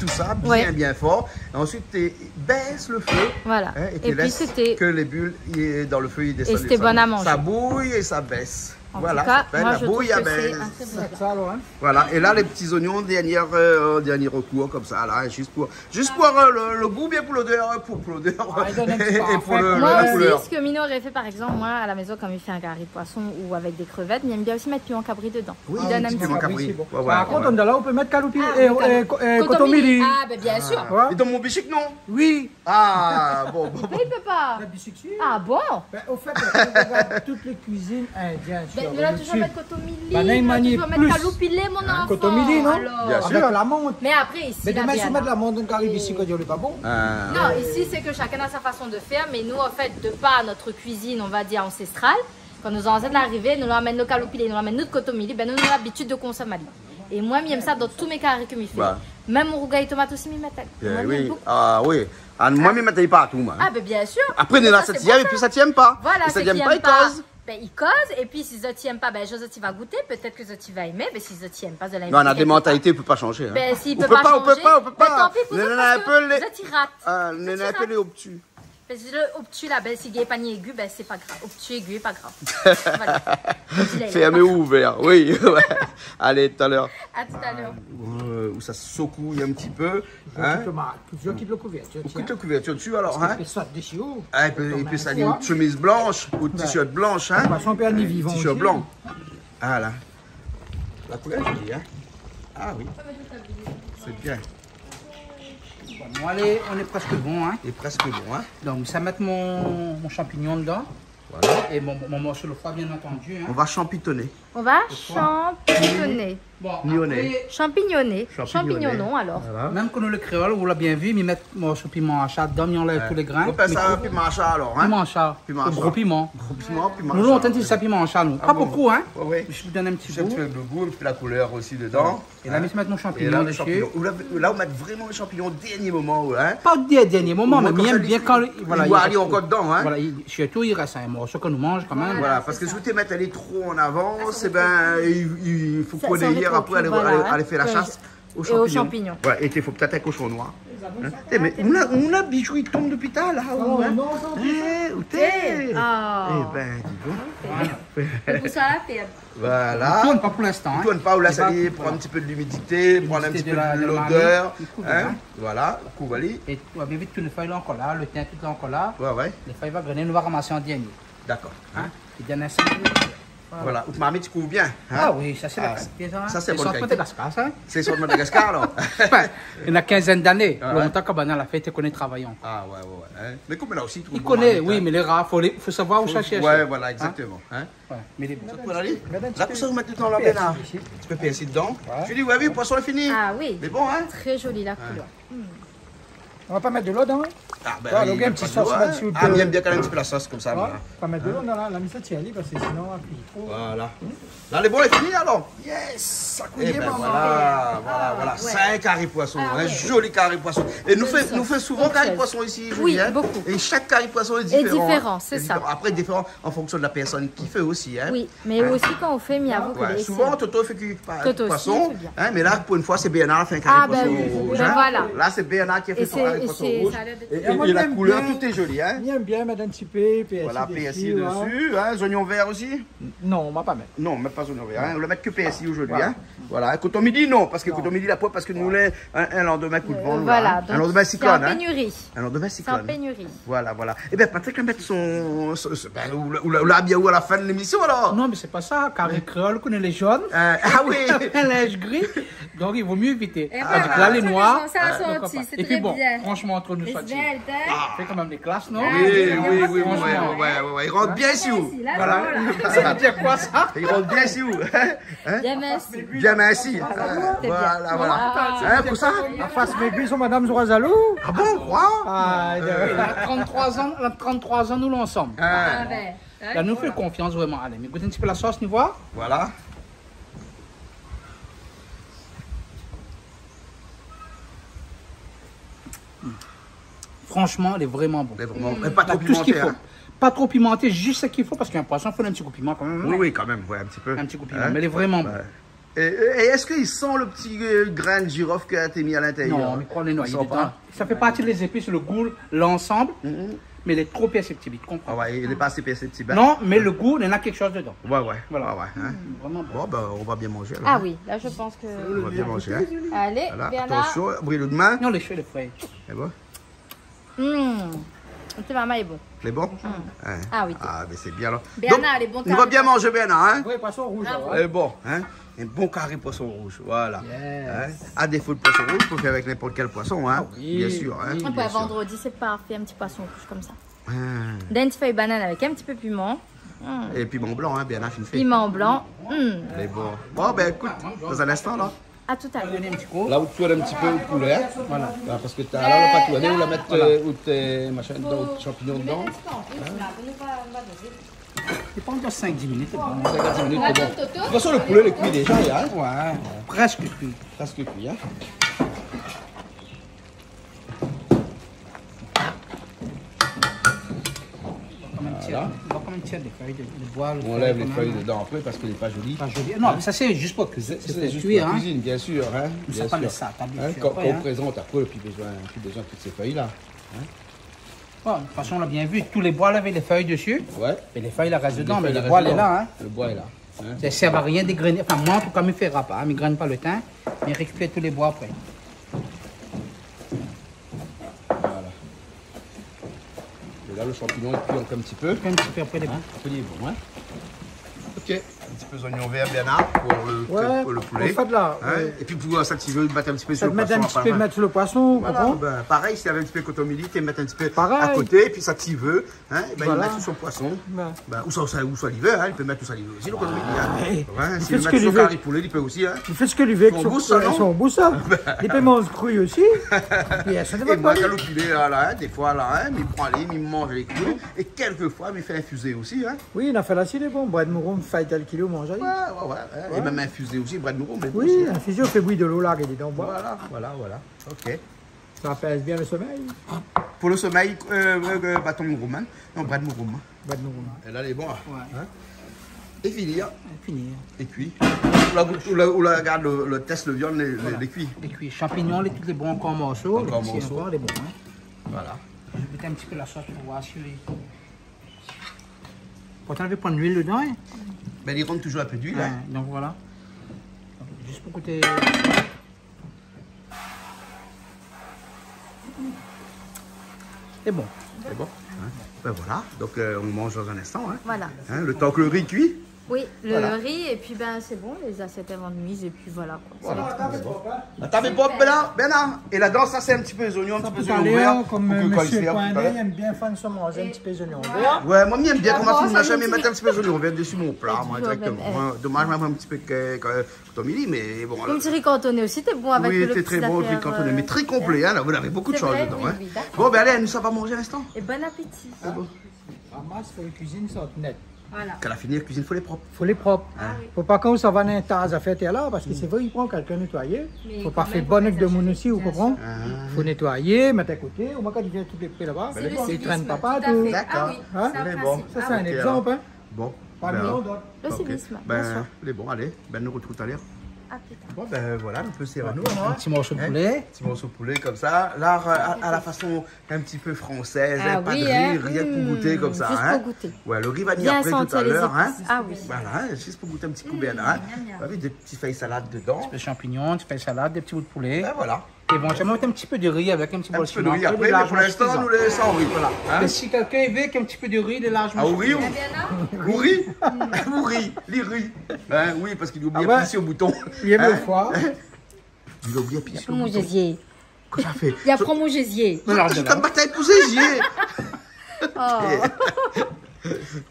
tout ça bien, bien fort. Ouais. Et ensuite, tu baisses le feu, hein, et tu laisses que les bulles, euh, dans le feu, ils descendent, et ça. Et puis, c'était, et c'était bon à manger. Ça bouille et ça baisse. Voilà, ça s'appelle la bouillabaisse. En tout cas, moi, je trouve que c'est un très bon plat. Ça, alors, hein. Voilà, et là, les petits oignons, dernier, euh, dernier recours, comme ça, là, juste pour Juste pour, euh, le, le goût, bien pour l'odeur, hein, pour, pour l'odeur. Ah, il donne un petit parfum. Et pour le, la couleur. Moi aussi, ce que Minou aurait fait, par exemple, moi, à la maison, quand il fait un cari de poisson ou avec des crevettes, mi èm bien aussi mèt piman kabri dedan. Oui, un petit piment cabri. Il donne un petit goût. Ah, piman kabri, c'est bon. Ouais, ouais. Par contre, dan la, ou pé mèt kaloupilé, euh, euh, kotomili. Ah, ben, bien sûr. Ouais. Et dans mon bichique, non ? Oui. Ah, bon, bon, bon. Pourquoi il peut pas ? La bichique, si. Ah bon ? Ben, au fait, on regarde toutes les cuisines indiennes sur YouTube. Ben, nou la toujour mèt kotomili, nou la toujour mèt kaloupilé, mon enfant. Hein ? Kotomili, non ? Alors. Bien sûr. Avec la menthe. Mais après, ici, la viande, hein. Mais demain, si ou mèt la menthe dan kari isi, kan i di lé pa bon. Ah. Non, ici, c'est que chacun a sa façon de faire, mais nous, en fait, de par notre cuisine, on va dire, ancestrale, quand nos ancêtres arrivaient, nou la amenn nout kaloupilé, nou la amenn nout kotomili, ben, nou, nou na labitid de konsom ali. É moin, mi èm sa dan tout mé kari ke mi fé. Bah. Mèm mon rougay tomat osi, mi mèt ali. Eh oui. Moin, mi èm bokou. Ah oui. Ah, moin, mi mèt ali partou, moin. Ah, ben, bien sûr. Apré, néna sa ti èm, épi sa ti èm pa. Voilà, ceux qui aiment pas. É sa ti èm pa, i koz. Ben, i koz, épi si zot i èm pa, ben, zot i va gouté, pétèt ke zot i va èmé, mé si zot i èm pa, zot i va évité. Non, nou na dé mantalité, i pé pa shanjé, hein. Ben, si i pé pa shanjé, ben, tanpi pou zot, paske zot i rat. Zot i rat. Nou lé in pé lé obtu. Ben, si lé obtu la, ben, si i gingn pa ni égu, ben, sé pa grav. Obtu, égu, pa grav. Voilà. Fèrmé ou ouvèr, oui. Alé, talèr. A talèr. Euh, ou sa i sekouy in ti pé, hein. Ou kit lo kouvèrtir, ou kit lo kouvèrtir dési, alor, hein. Parske i pé sot dési ou. Ah, i pé, i pé sali out shemiz blansh, out t-shirt blansh, hein. Poison i pé ni vivan osi. T-shirt blanc. Voilà. La koulèr lé zoli, hein. Ah oui. Sé bien. Bon, alé, nou lé prèsk bon, hein. Lé prèsk bon, hein. Donk, sa mèt mon, mon shanpignon dedan. Voilà. É mon, mon morso lo foi, bien antandu, hein. Nou va shanpitoné. Nou va shanpitoné. Bon, apré, shanpignoné. Shanpignoné. Shanpignonon, alor. Voilà. Mèm ke nou lé kréol, ou la bien vi, mi mèt morso piman asha dedan, mi anlèv tout lé grin. Ou apèl sa piman asha, alor, hein ? Piman asha. Piman asha. Gro piman. Gro piman, piman asha. Nou, lontan, té i di sa piman asha, nou. Ah bon ? Pa bokou, hein. Ouais, ouais. Zis pou donn in ti gou. Zis pou donn lo gou, épi la koulèr osi dedan. É la, mi sa mèt mon shanpignon dési. Hein ? É la, lo shanpignon. Ou la, la, ou mèt vréman lo shanpignon o dèrnié moman, hein ? Pa o dèrnié moman, mé mi èm bien kan, voilà, i rès ankor dedan, hein ? Voilà, i, sirtou, i rès in morso ke nou manz kan mèm. Voilà, sé sa. Voilà, parske si ou té mèt ali tro an avans, é ben, i, i fo koné, apré, alé, alé, alé fé la shas o shanpignon. Voilà, é té fo pétèt in koshon noir. Hein ? Té, mé ou la, ou la, Bijou i tonm dopi talèr la, ou, hein ? Non, non, non. Eh, ou té. Ah. Eh ben, di don. Sé pou sa la pèrd. Voilà. Ou tourn pa pou linstan, hein. Ou tourn pa, ou lès ali pran in ti pé de limidité, pran in ti pé de lodèr, hein. Voilà, ou kouv ali. É ou va bien vi tout lé fèy lé ankor la, lo tin tout lé ankor la. Ouais, ouais. Lé fèy va grené, nou va ramas an dèrnié. Dakor. Hein ? Li done in sank minit. Voilà, out marmit i kouv bien, hein ? Ah oui, sa sé la kalité, sa, hein. Sa sé bon kalité. Sos Madagascar, sa, hein. Sé sos Madagascar, alor. Anfin, néna in kinzèn d'ané. Ah ouais. Lontan, kan banna la fé, té koné travay ankor. Ah ouais, ouais, ouais, hein. Mé koméla osi, i trouv bon marmit, hein. I koné, oui, mé lé rar, fo lé, fo savoir ousa shèrshé. Ouais, voilà, exactement, hein. Ouais, mé lé bon. Sa i pé alé. La, pou sa, ou mèt dedan la, Béna. Pèrsi isi. In ti pé pèrsi dedan. Ouais. Julie, ouais, oui, poison lé fini. Ah oui. Lé bon, hein ? Tré zoli la koulèr. Hmm. Nou va pa mèt dolo dedan, hein ? Ah ben, voilà, i mèt pa dolo, hein. Ah, mi èm bien kan mèm in ti pé la sos konmsa, moin. Pa mèt dolo, non, la, la mi sa tir ali, parske sinon, apré, i fo. Voilà. La, lé bon, lé fini, alor ? Yes, sa i kouy bien, momon. Eh ben voilà, voilà, voilà. Ah ouais. Sé in kari poison, in zoli kari poison. Ah ouais. É nou fé, nou fé souvan kari poison isi, Julie, hein ? Oui, bokou. É shak kari poison lé diféran, hein. Lé diféran, sé sa. Lé diféran. Apré, diféran an fonksion de la pèrsone ki fé osi, hein. Oui, mé osi kan ou fé, mi avoue ke lé... Ouais, souvan, Toto i fé ki, pa, poison, hein, mé la, pou in foi, sé Bernard la fé in kari poison rouz, hein. Ah ben oui, ben voilà. La, sé Bernard ki la fé son kari poison rouz. É, é la koulèr, tout lé zoli, hein. Mi èm bien mèt in ti pé pèrsi dési, hein. Voilà, pèrsi dési, hein. Zoignon vèr osi ? Non, ma pa mèt. Non, mèt pa zoignon vèr, hein. Ou la mèt ke pèrsi zordi, hein. Voilà. Voilà, koton midi, non, parske koton midi, la pov, parske nou lé in, in landemin koudvan, nou, hein. Euh, voilà, donk sé an pénuri. In landemin siklone, hein. In landemin siklone. Sé an pénuri. Voilà, voilà. Eh ben, Patrick va mèt son, son, son, ben, ou la, ou la, ou la bien ou a la fin de lémision, alor. Non, mé sé pa sa. Kari kréol, koné lé zone. Euh, ah oui. Linz gri. Donk, i vo mié évité. Tandis ke la, lé noir. Sa la sorti, sé tré bien. Épi bon, fransheman, ant nou, sa i fé kan mèm lé klas, non ? Oui, oui, oui, oui, ouais, ouais, ouais. I rant bien isi ou. Mèrsi, la, voilà. Sa i vé dir koi, sa ? I rant bien isi ou. Hein ? Bien, mèrsi. Bien, mèrsi. Voilà, voilà. Hein, pou sa ? An fas, mé Bison, madam Zorazalou. Ah bon, koi ? Ah, euh, la trant-troi an, la trant-troi an nou lé ansanm. Ah ben, hein, voilà. La nou fé konfians vréman. Alé, mé gout in ti pé la sos, nou voi. Voilà. Fransheman, lé vréman bon. Lé vréman bon. Mé pa tro pimanté, hein. La, tout sak i fo. Pa tro pimanté, zis sak i fo, parske in poison, fo in ti gou piman kan mèm, hein. Oui, oui, kan mèm, ouais, in ti pé. In ti gou piman, mé lé vréman bon. Ouais. É, é, é èske i san lo ti, euh, grin zirof ke ou la mèt a l'intérieur ? Non, mi kroi lé noyé dedan. I san pa ? Sa i fé parti dé zépis, lo gou, lansanm, mé lé tro pèrséptib, ou konpran ? Ah ouais, lé pa asé pèrséptib, hein. Non, mé lo gou, néna kékshoz dedan. Ouais, ouais. Voilà. Ouais, ouais, hein. Mm, vréman bon. Bon, ben, nou va bien manzé, alor, hein. Ah oui, la, mi pans ke... Nou va bien manzé, hein. Alé, voilà, Bernard. Atansion, bri out min. Non, lé sho, lé fré. Sé bon ? Mm. Sé vréman bon. Lé bon ? Mm. Hein. Ah oui. Ah, mé sé bien, alor. Bernard, donk, lé bon kari, nou va bien manzé, Bernard, hein ? Oui, poison rouz, alor, hein. Bravo. Lé bon, hein ? In bon kari poison rouz, voilà. Yes. Hein ? A défo de poison rouz, ou pé fé avèk ninport kèl poison, hein ? Ah oui, bien sûr, hein ? Oui, bien sûr. Apré, vandrodi, sé parfé, in ti poison rouz konmsa. Hein. Dann in ti fèy banane avèk in ti pé piman. Mm. É piman blan, hein, Bernard la fine fé. Piman blan. Mm. Lé bon. Bon, ben, ékout, dans un instant, là. À tout à l'heure. La, ou tourn in ti pé out poulé, hein. Voilà. Ah, parske talèr la, la pa tourné, ou la mèt, euh, out, euh, machin dedan, out shanpignon dedan. Hein ? Lé pa ankor sink, dis minit, lé bon. Sink, dis minit, lé bon. De tout fason, lo poulé lé kui déza, hein. Ouais, prèsk kui. Prèsk kui, hein. Voilà. On va quand même tirer les feuilles de, de bois, le On feuille enlève les qu'on a feuilles là. Dedans après parce que c'est pas joli. Pas joli. Non, Hein ? mais ça, c'est juste pour cuisiner. C'est, C'est c'est fait juste cuire, pour la hein. Cuisine, bien sûr. Hein, Hein, bien ça sûr. Parle de ça, t'as Hein, bien sûr, quand, quand ouais, on hein. Présente, après, puis besoin, puis besoin de toutes ces feuilles-là. Hein ? Bon, de toute façon, on l'a bien vu. Tous les bois, là, avec les feuilles dessus. Ouais. Et les feuilles, là, restent Les dedans, mais feuilles le restent bois, il est dedans. Là, hein. Le bois est là. Hein ? Ça sert à rien d'égrener. Enfin, moi, en tout cas, je ne fais pas. Hein. Je ne graine pas le thym, mais je récupère tous les bois après. Voilà. Et là, le champignon, il cuit encore un petit peu. Un petit peu après les Hein ? Après, il est bon, hein ? Ok. Un petit peu d'oignon vert, Bernard, pour le, Ouais, pour le poulet. Au fait, là, Hein ? euh, Et puis, pour ça, tu veux mettre un petit peu ça sur le te met un poisson petit peu après. Mettre sur le poisson, Voilà, comprends ? Ben, pareil, s'il y avait un petit peu de coton mili, tu mets un petit peu Pareil. À côté, et puis ça, tu veux. Hein, eh ben, Voilà. Il met sur son poisson. Ouais. Ben, ou sa, ou sa, ou sa li vé, hein, li pé mèt ou sa li vé osi, le koton mili, hein. Ouais. Ouais, li si fé li sak mèt li son vé. Kari poulé, li pé osi, hein. Li fé sak li vé, Son boush, sa, non ? Son boush, sa. Li pé manz kri osi. Pi, sa, sa va pa. É moin, kan lo poulé, la, la, hein, défoi, la, hein, mi pran ali, mi manz ali kri. É kèlkefoi, mi fé infizé osi, hein. Oui, na fé la, si lé bon. Brèd mouroum, fèy tèl kilo, manz ali. Ouais, ouais, ouais, hein. É mèm infizé osi, brèd mouroum, lé bon osi, hein. Oui, infizé, ou fé bouyi dolo, la, lé dan boi. Voilà, voilà, voilà. Ok. Sa apèz bien le somèy. Pou le somèy, euh, euh, euh, baton mouroum, hein. Non, brèd mouroum, hein. Brèd mouroum. É la, lé bon, hein. Ouais. É fini, hein. É fini. É kui. Ou la, ou la, ou la gard le, le tès le viann, lé, lé, Voilà. Lé kui. Lé kui. Shanpignon, lé, tout lé bon ankor an morso. Ankor an morso. Lé bon, hein. Voilà. Mi mèt in ti pé la sos pou voir si lé Pourtan, navé pwin luil dedan, hein. Ben, li rann toujour in pé luil, hein. Ouais, donk voilà. Donk, zis pou gouté. Sé bon. Sé bon, hein. Ben voilà, donk, euh, on mange dans un instant, hein. Voilà. Hein, le temps que le riz cuit. Oui, le Voilà. riz, et puis, ben, c'est bon, les assiettes, elles vont de mise, et puis voilà, quoi. Voilà, sé bon. La tab lé prop, Bernard, Bernard. É ladan, sa, sé in ti pé zoignon, in ti pé zoignon vèr, pou talèr, kom, euh, mésyé Poinet, li èm bien fé son manzé, in ti pé zoignon vèr. Ouais, moin, mi èm bien koman sa, mi la zamé mèt in ti pé zoignon vèr dési mon pla, moin, direkteman. Domaz, moin, in ti pé ke, ke, koton mili, mé bon. Kom ti ri kantoné osi, té bon avèk le ti zafèr, euh, trè konplé, hein, la, ou navé bonpé de shoz dedan, hein. Sé vré, oui, oui, dakor. Bon, ben, alé, nou sava manzé in instan. É bon apéti. Ramas, fo kuizine sort nèt. Voilà. Kan la fini la kuizine, fo lé prop. Fo lé prop. Ah oui. Fo pa kan ou sava dann in ta zafèr atèr la, parske sé vré, i pran kèlkin nétoiyé. Fo pa fé bann èk demoun osi, ou konpran ? Bien sûr. Fo nétoiyé, mèt a koté, omoin kan i vien tout lé pré laba, i trèn pa partou. Tout à fait. Hein ? Sa, sé in égzanp, hein. Bon. Parmi tant d'ot. Le civisme, bien sûr. Ben, lé bon, alé, ben, nou artrouv talèr. A pli tar. Bon, ben, voilà, nou pé sèrv anou, hein. In ti morso poulé. Ti morso poulé konmsa. La, a, a la fason in ti pé fransèz, hein, pa de ri, rienk pou gouté konmsa, hein. Ah oui, hein. Hmm, zis pou gouté. Ouais, le ri va vni apré talèr, hein. Bien sentir les épices. Ah oui. Voilà, hein, zis pou gouté in ti kou, Bernard, hein. Miam, miam. Ou la vi, dé ti fèy salad dedan. In ti pé shanpignon, in ti fèy salad, dé ti bout poulé. Ben voilà. Évantièlman, mèt in ti pé de ri avèk in ti bol siman. In ti pé de ri apré, mé pou linstan, nou lès san ri. Voilà. Hein ? Mé si kèlkin i vé in ti pé de ri, lé larz. Ah, ou ri, ou ri. Ou ri. Li ri. Hein, oui, parske li la oubli apiy si le bouton. Li èm le foi. Li la oubli apiy si le bouton. Kosa i fé ? Li la pran mon zézié. Non, non, non. Sa batay pou zézié. Oh.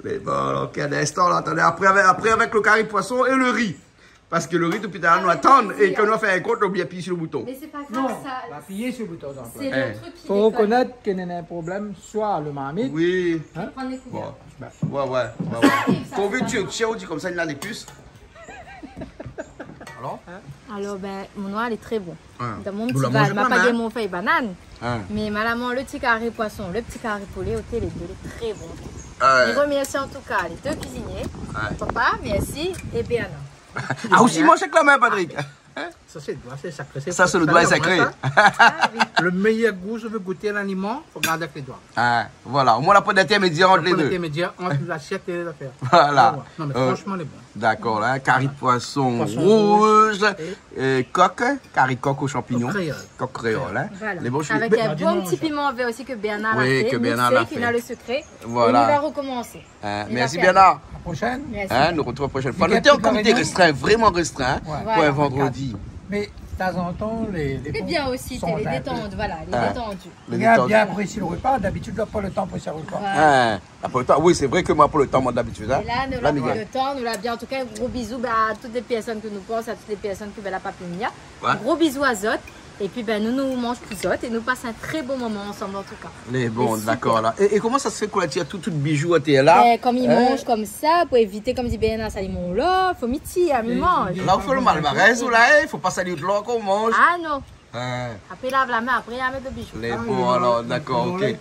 Mé bon, alor, ok, in instan, la, atann, apré avèk, apré avèk le kari poison é le ri. Parske le ri, dopi talèr, nou atann, é kan nou fé in kont, nou oubli apiy si le bouton. Mé sé pa grav, sa. Non, apiyé si le bouton, sé le trik ki dékone. Fo rekonèt ke néna in problèm, soi le marmit. Oui. Hein ? Pran lé kouvèr. Bon. Ouais, ouais, ouais, ouais. Sa ariv, sa, ou di konmsa, néna lé pis. Alor ? Alor, ben, mon noir, lé trè bon. Ah. Dan mon ti val, ma pa gingn mon fèy banane. Ah. Mé ma la manz le ti kari poison, le ti kari poulé, oté, lé dé lé trè bon. Ah ouais. Mi remèrsi an tou ka lé dé kuizinié. Ouais. Papa, mèrsi, é Bernard. Ah, osi, manz avèk la min, Patrick. Sa, sé le doi, sé sakré. Sa, sé le doi sakré. Ah oui. Le méyèr gou, si ou vé gouté laliman, fo gard avèk lé doi. Ah, voilà. Omoin, la pwin d'intèrmédièr ant lé dé. La pwin d'intèrmédièr ant lasièt é lafèr. Voilà. Non, mé fransman, lé bon. Dakor, la, kari poison rouz, é kok, kari kok o shanpignon. Kok kréol. Kok kréol, hein. Voilà. Lé bon, avèk in bon ti piman vèr osi ke Bernard la fé, miksé, ki néna le sekré. Voilà. É nou va rekomansé. Hein, mèrsi Bernard. A la proshèn. Mèrsi. Hein, nou artrouv la proshèn foi. Le tan, kom té restrin, vréman restrin, hein, pou in vandrodi. Mé tazantan, lé, lé bon. Sé bien osi, lé détandi, voilà, lé détandi. Lé détandi. Bien aprésié le repa, dabitid, ou na pa le tan pou sa repa. Voilà. Hein, na pa le tan. Oui, sé vré ke moin, pa le tan, moin, dabitid, hein. É la, nou na pa le tan, nou la bien. An tou ka, gro bizou, ben, a tout lé pèrsone ke nou pans, a tout lé pèrsone ke, ben, la pa pi vni. Ouais. Gro bizou azot. Épi, ben, nou, nou manz pou zot é nou pas in trè bon moman ansanm, an tou ka. Lé bon, dakor, la. É, é koman sa sé ke ou la tir tout, tout bijou atèr la ? Ben, kom i manz konmsa, pou évité, kom di Bernard, sa i manz la, fo mi tir, mi manz. La, ou fé le malbarèz, ou la, é, fo pa sali out lank kan ou manz. Ah non. Hein. Apré, lav la min, apré, la mèt le bijou. Lé bon, alor, dakor, ok.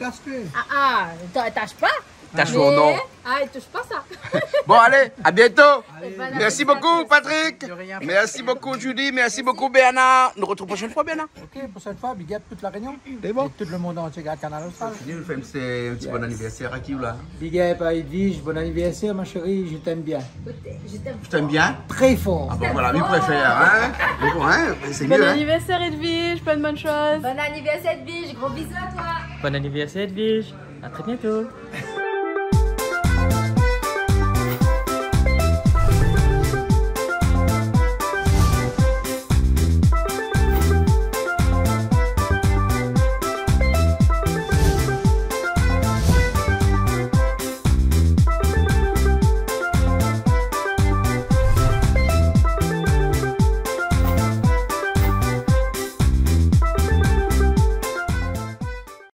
Ah, ah, ta-, tash pa. T'as son nom. Mais, ah, il touche pas ça. Bon, allez, à bientôt. Allez. Merci beaucoup, Patrick. De rien. Merci beaucoup, Judy. Merci beaucoup, Bernard. Nous retrouvons la prochaine fois, Bernard. Ok, prochaine fois, big up toute La Réunion. C'est bon. Et tout le monde entier, regarde Kanal Austral. Judy, nou fé in ti, in ti bon anivèrsèr a ki ou la ? Big up à Edwige, bon anniversaire, ma chérie, je t'aime bien. Je t'aime bien. Très fort. Ah bon, voilà, lui préfère, hein ? Mais bon, hein, c'est mieux, hein ? Bon anniversaire, Edwige, plein de bonnes choses. Bon anniversaire, Edwige, gros bisous à toi. Bon anniversaire, Edwige, à très bientôt.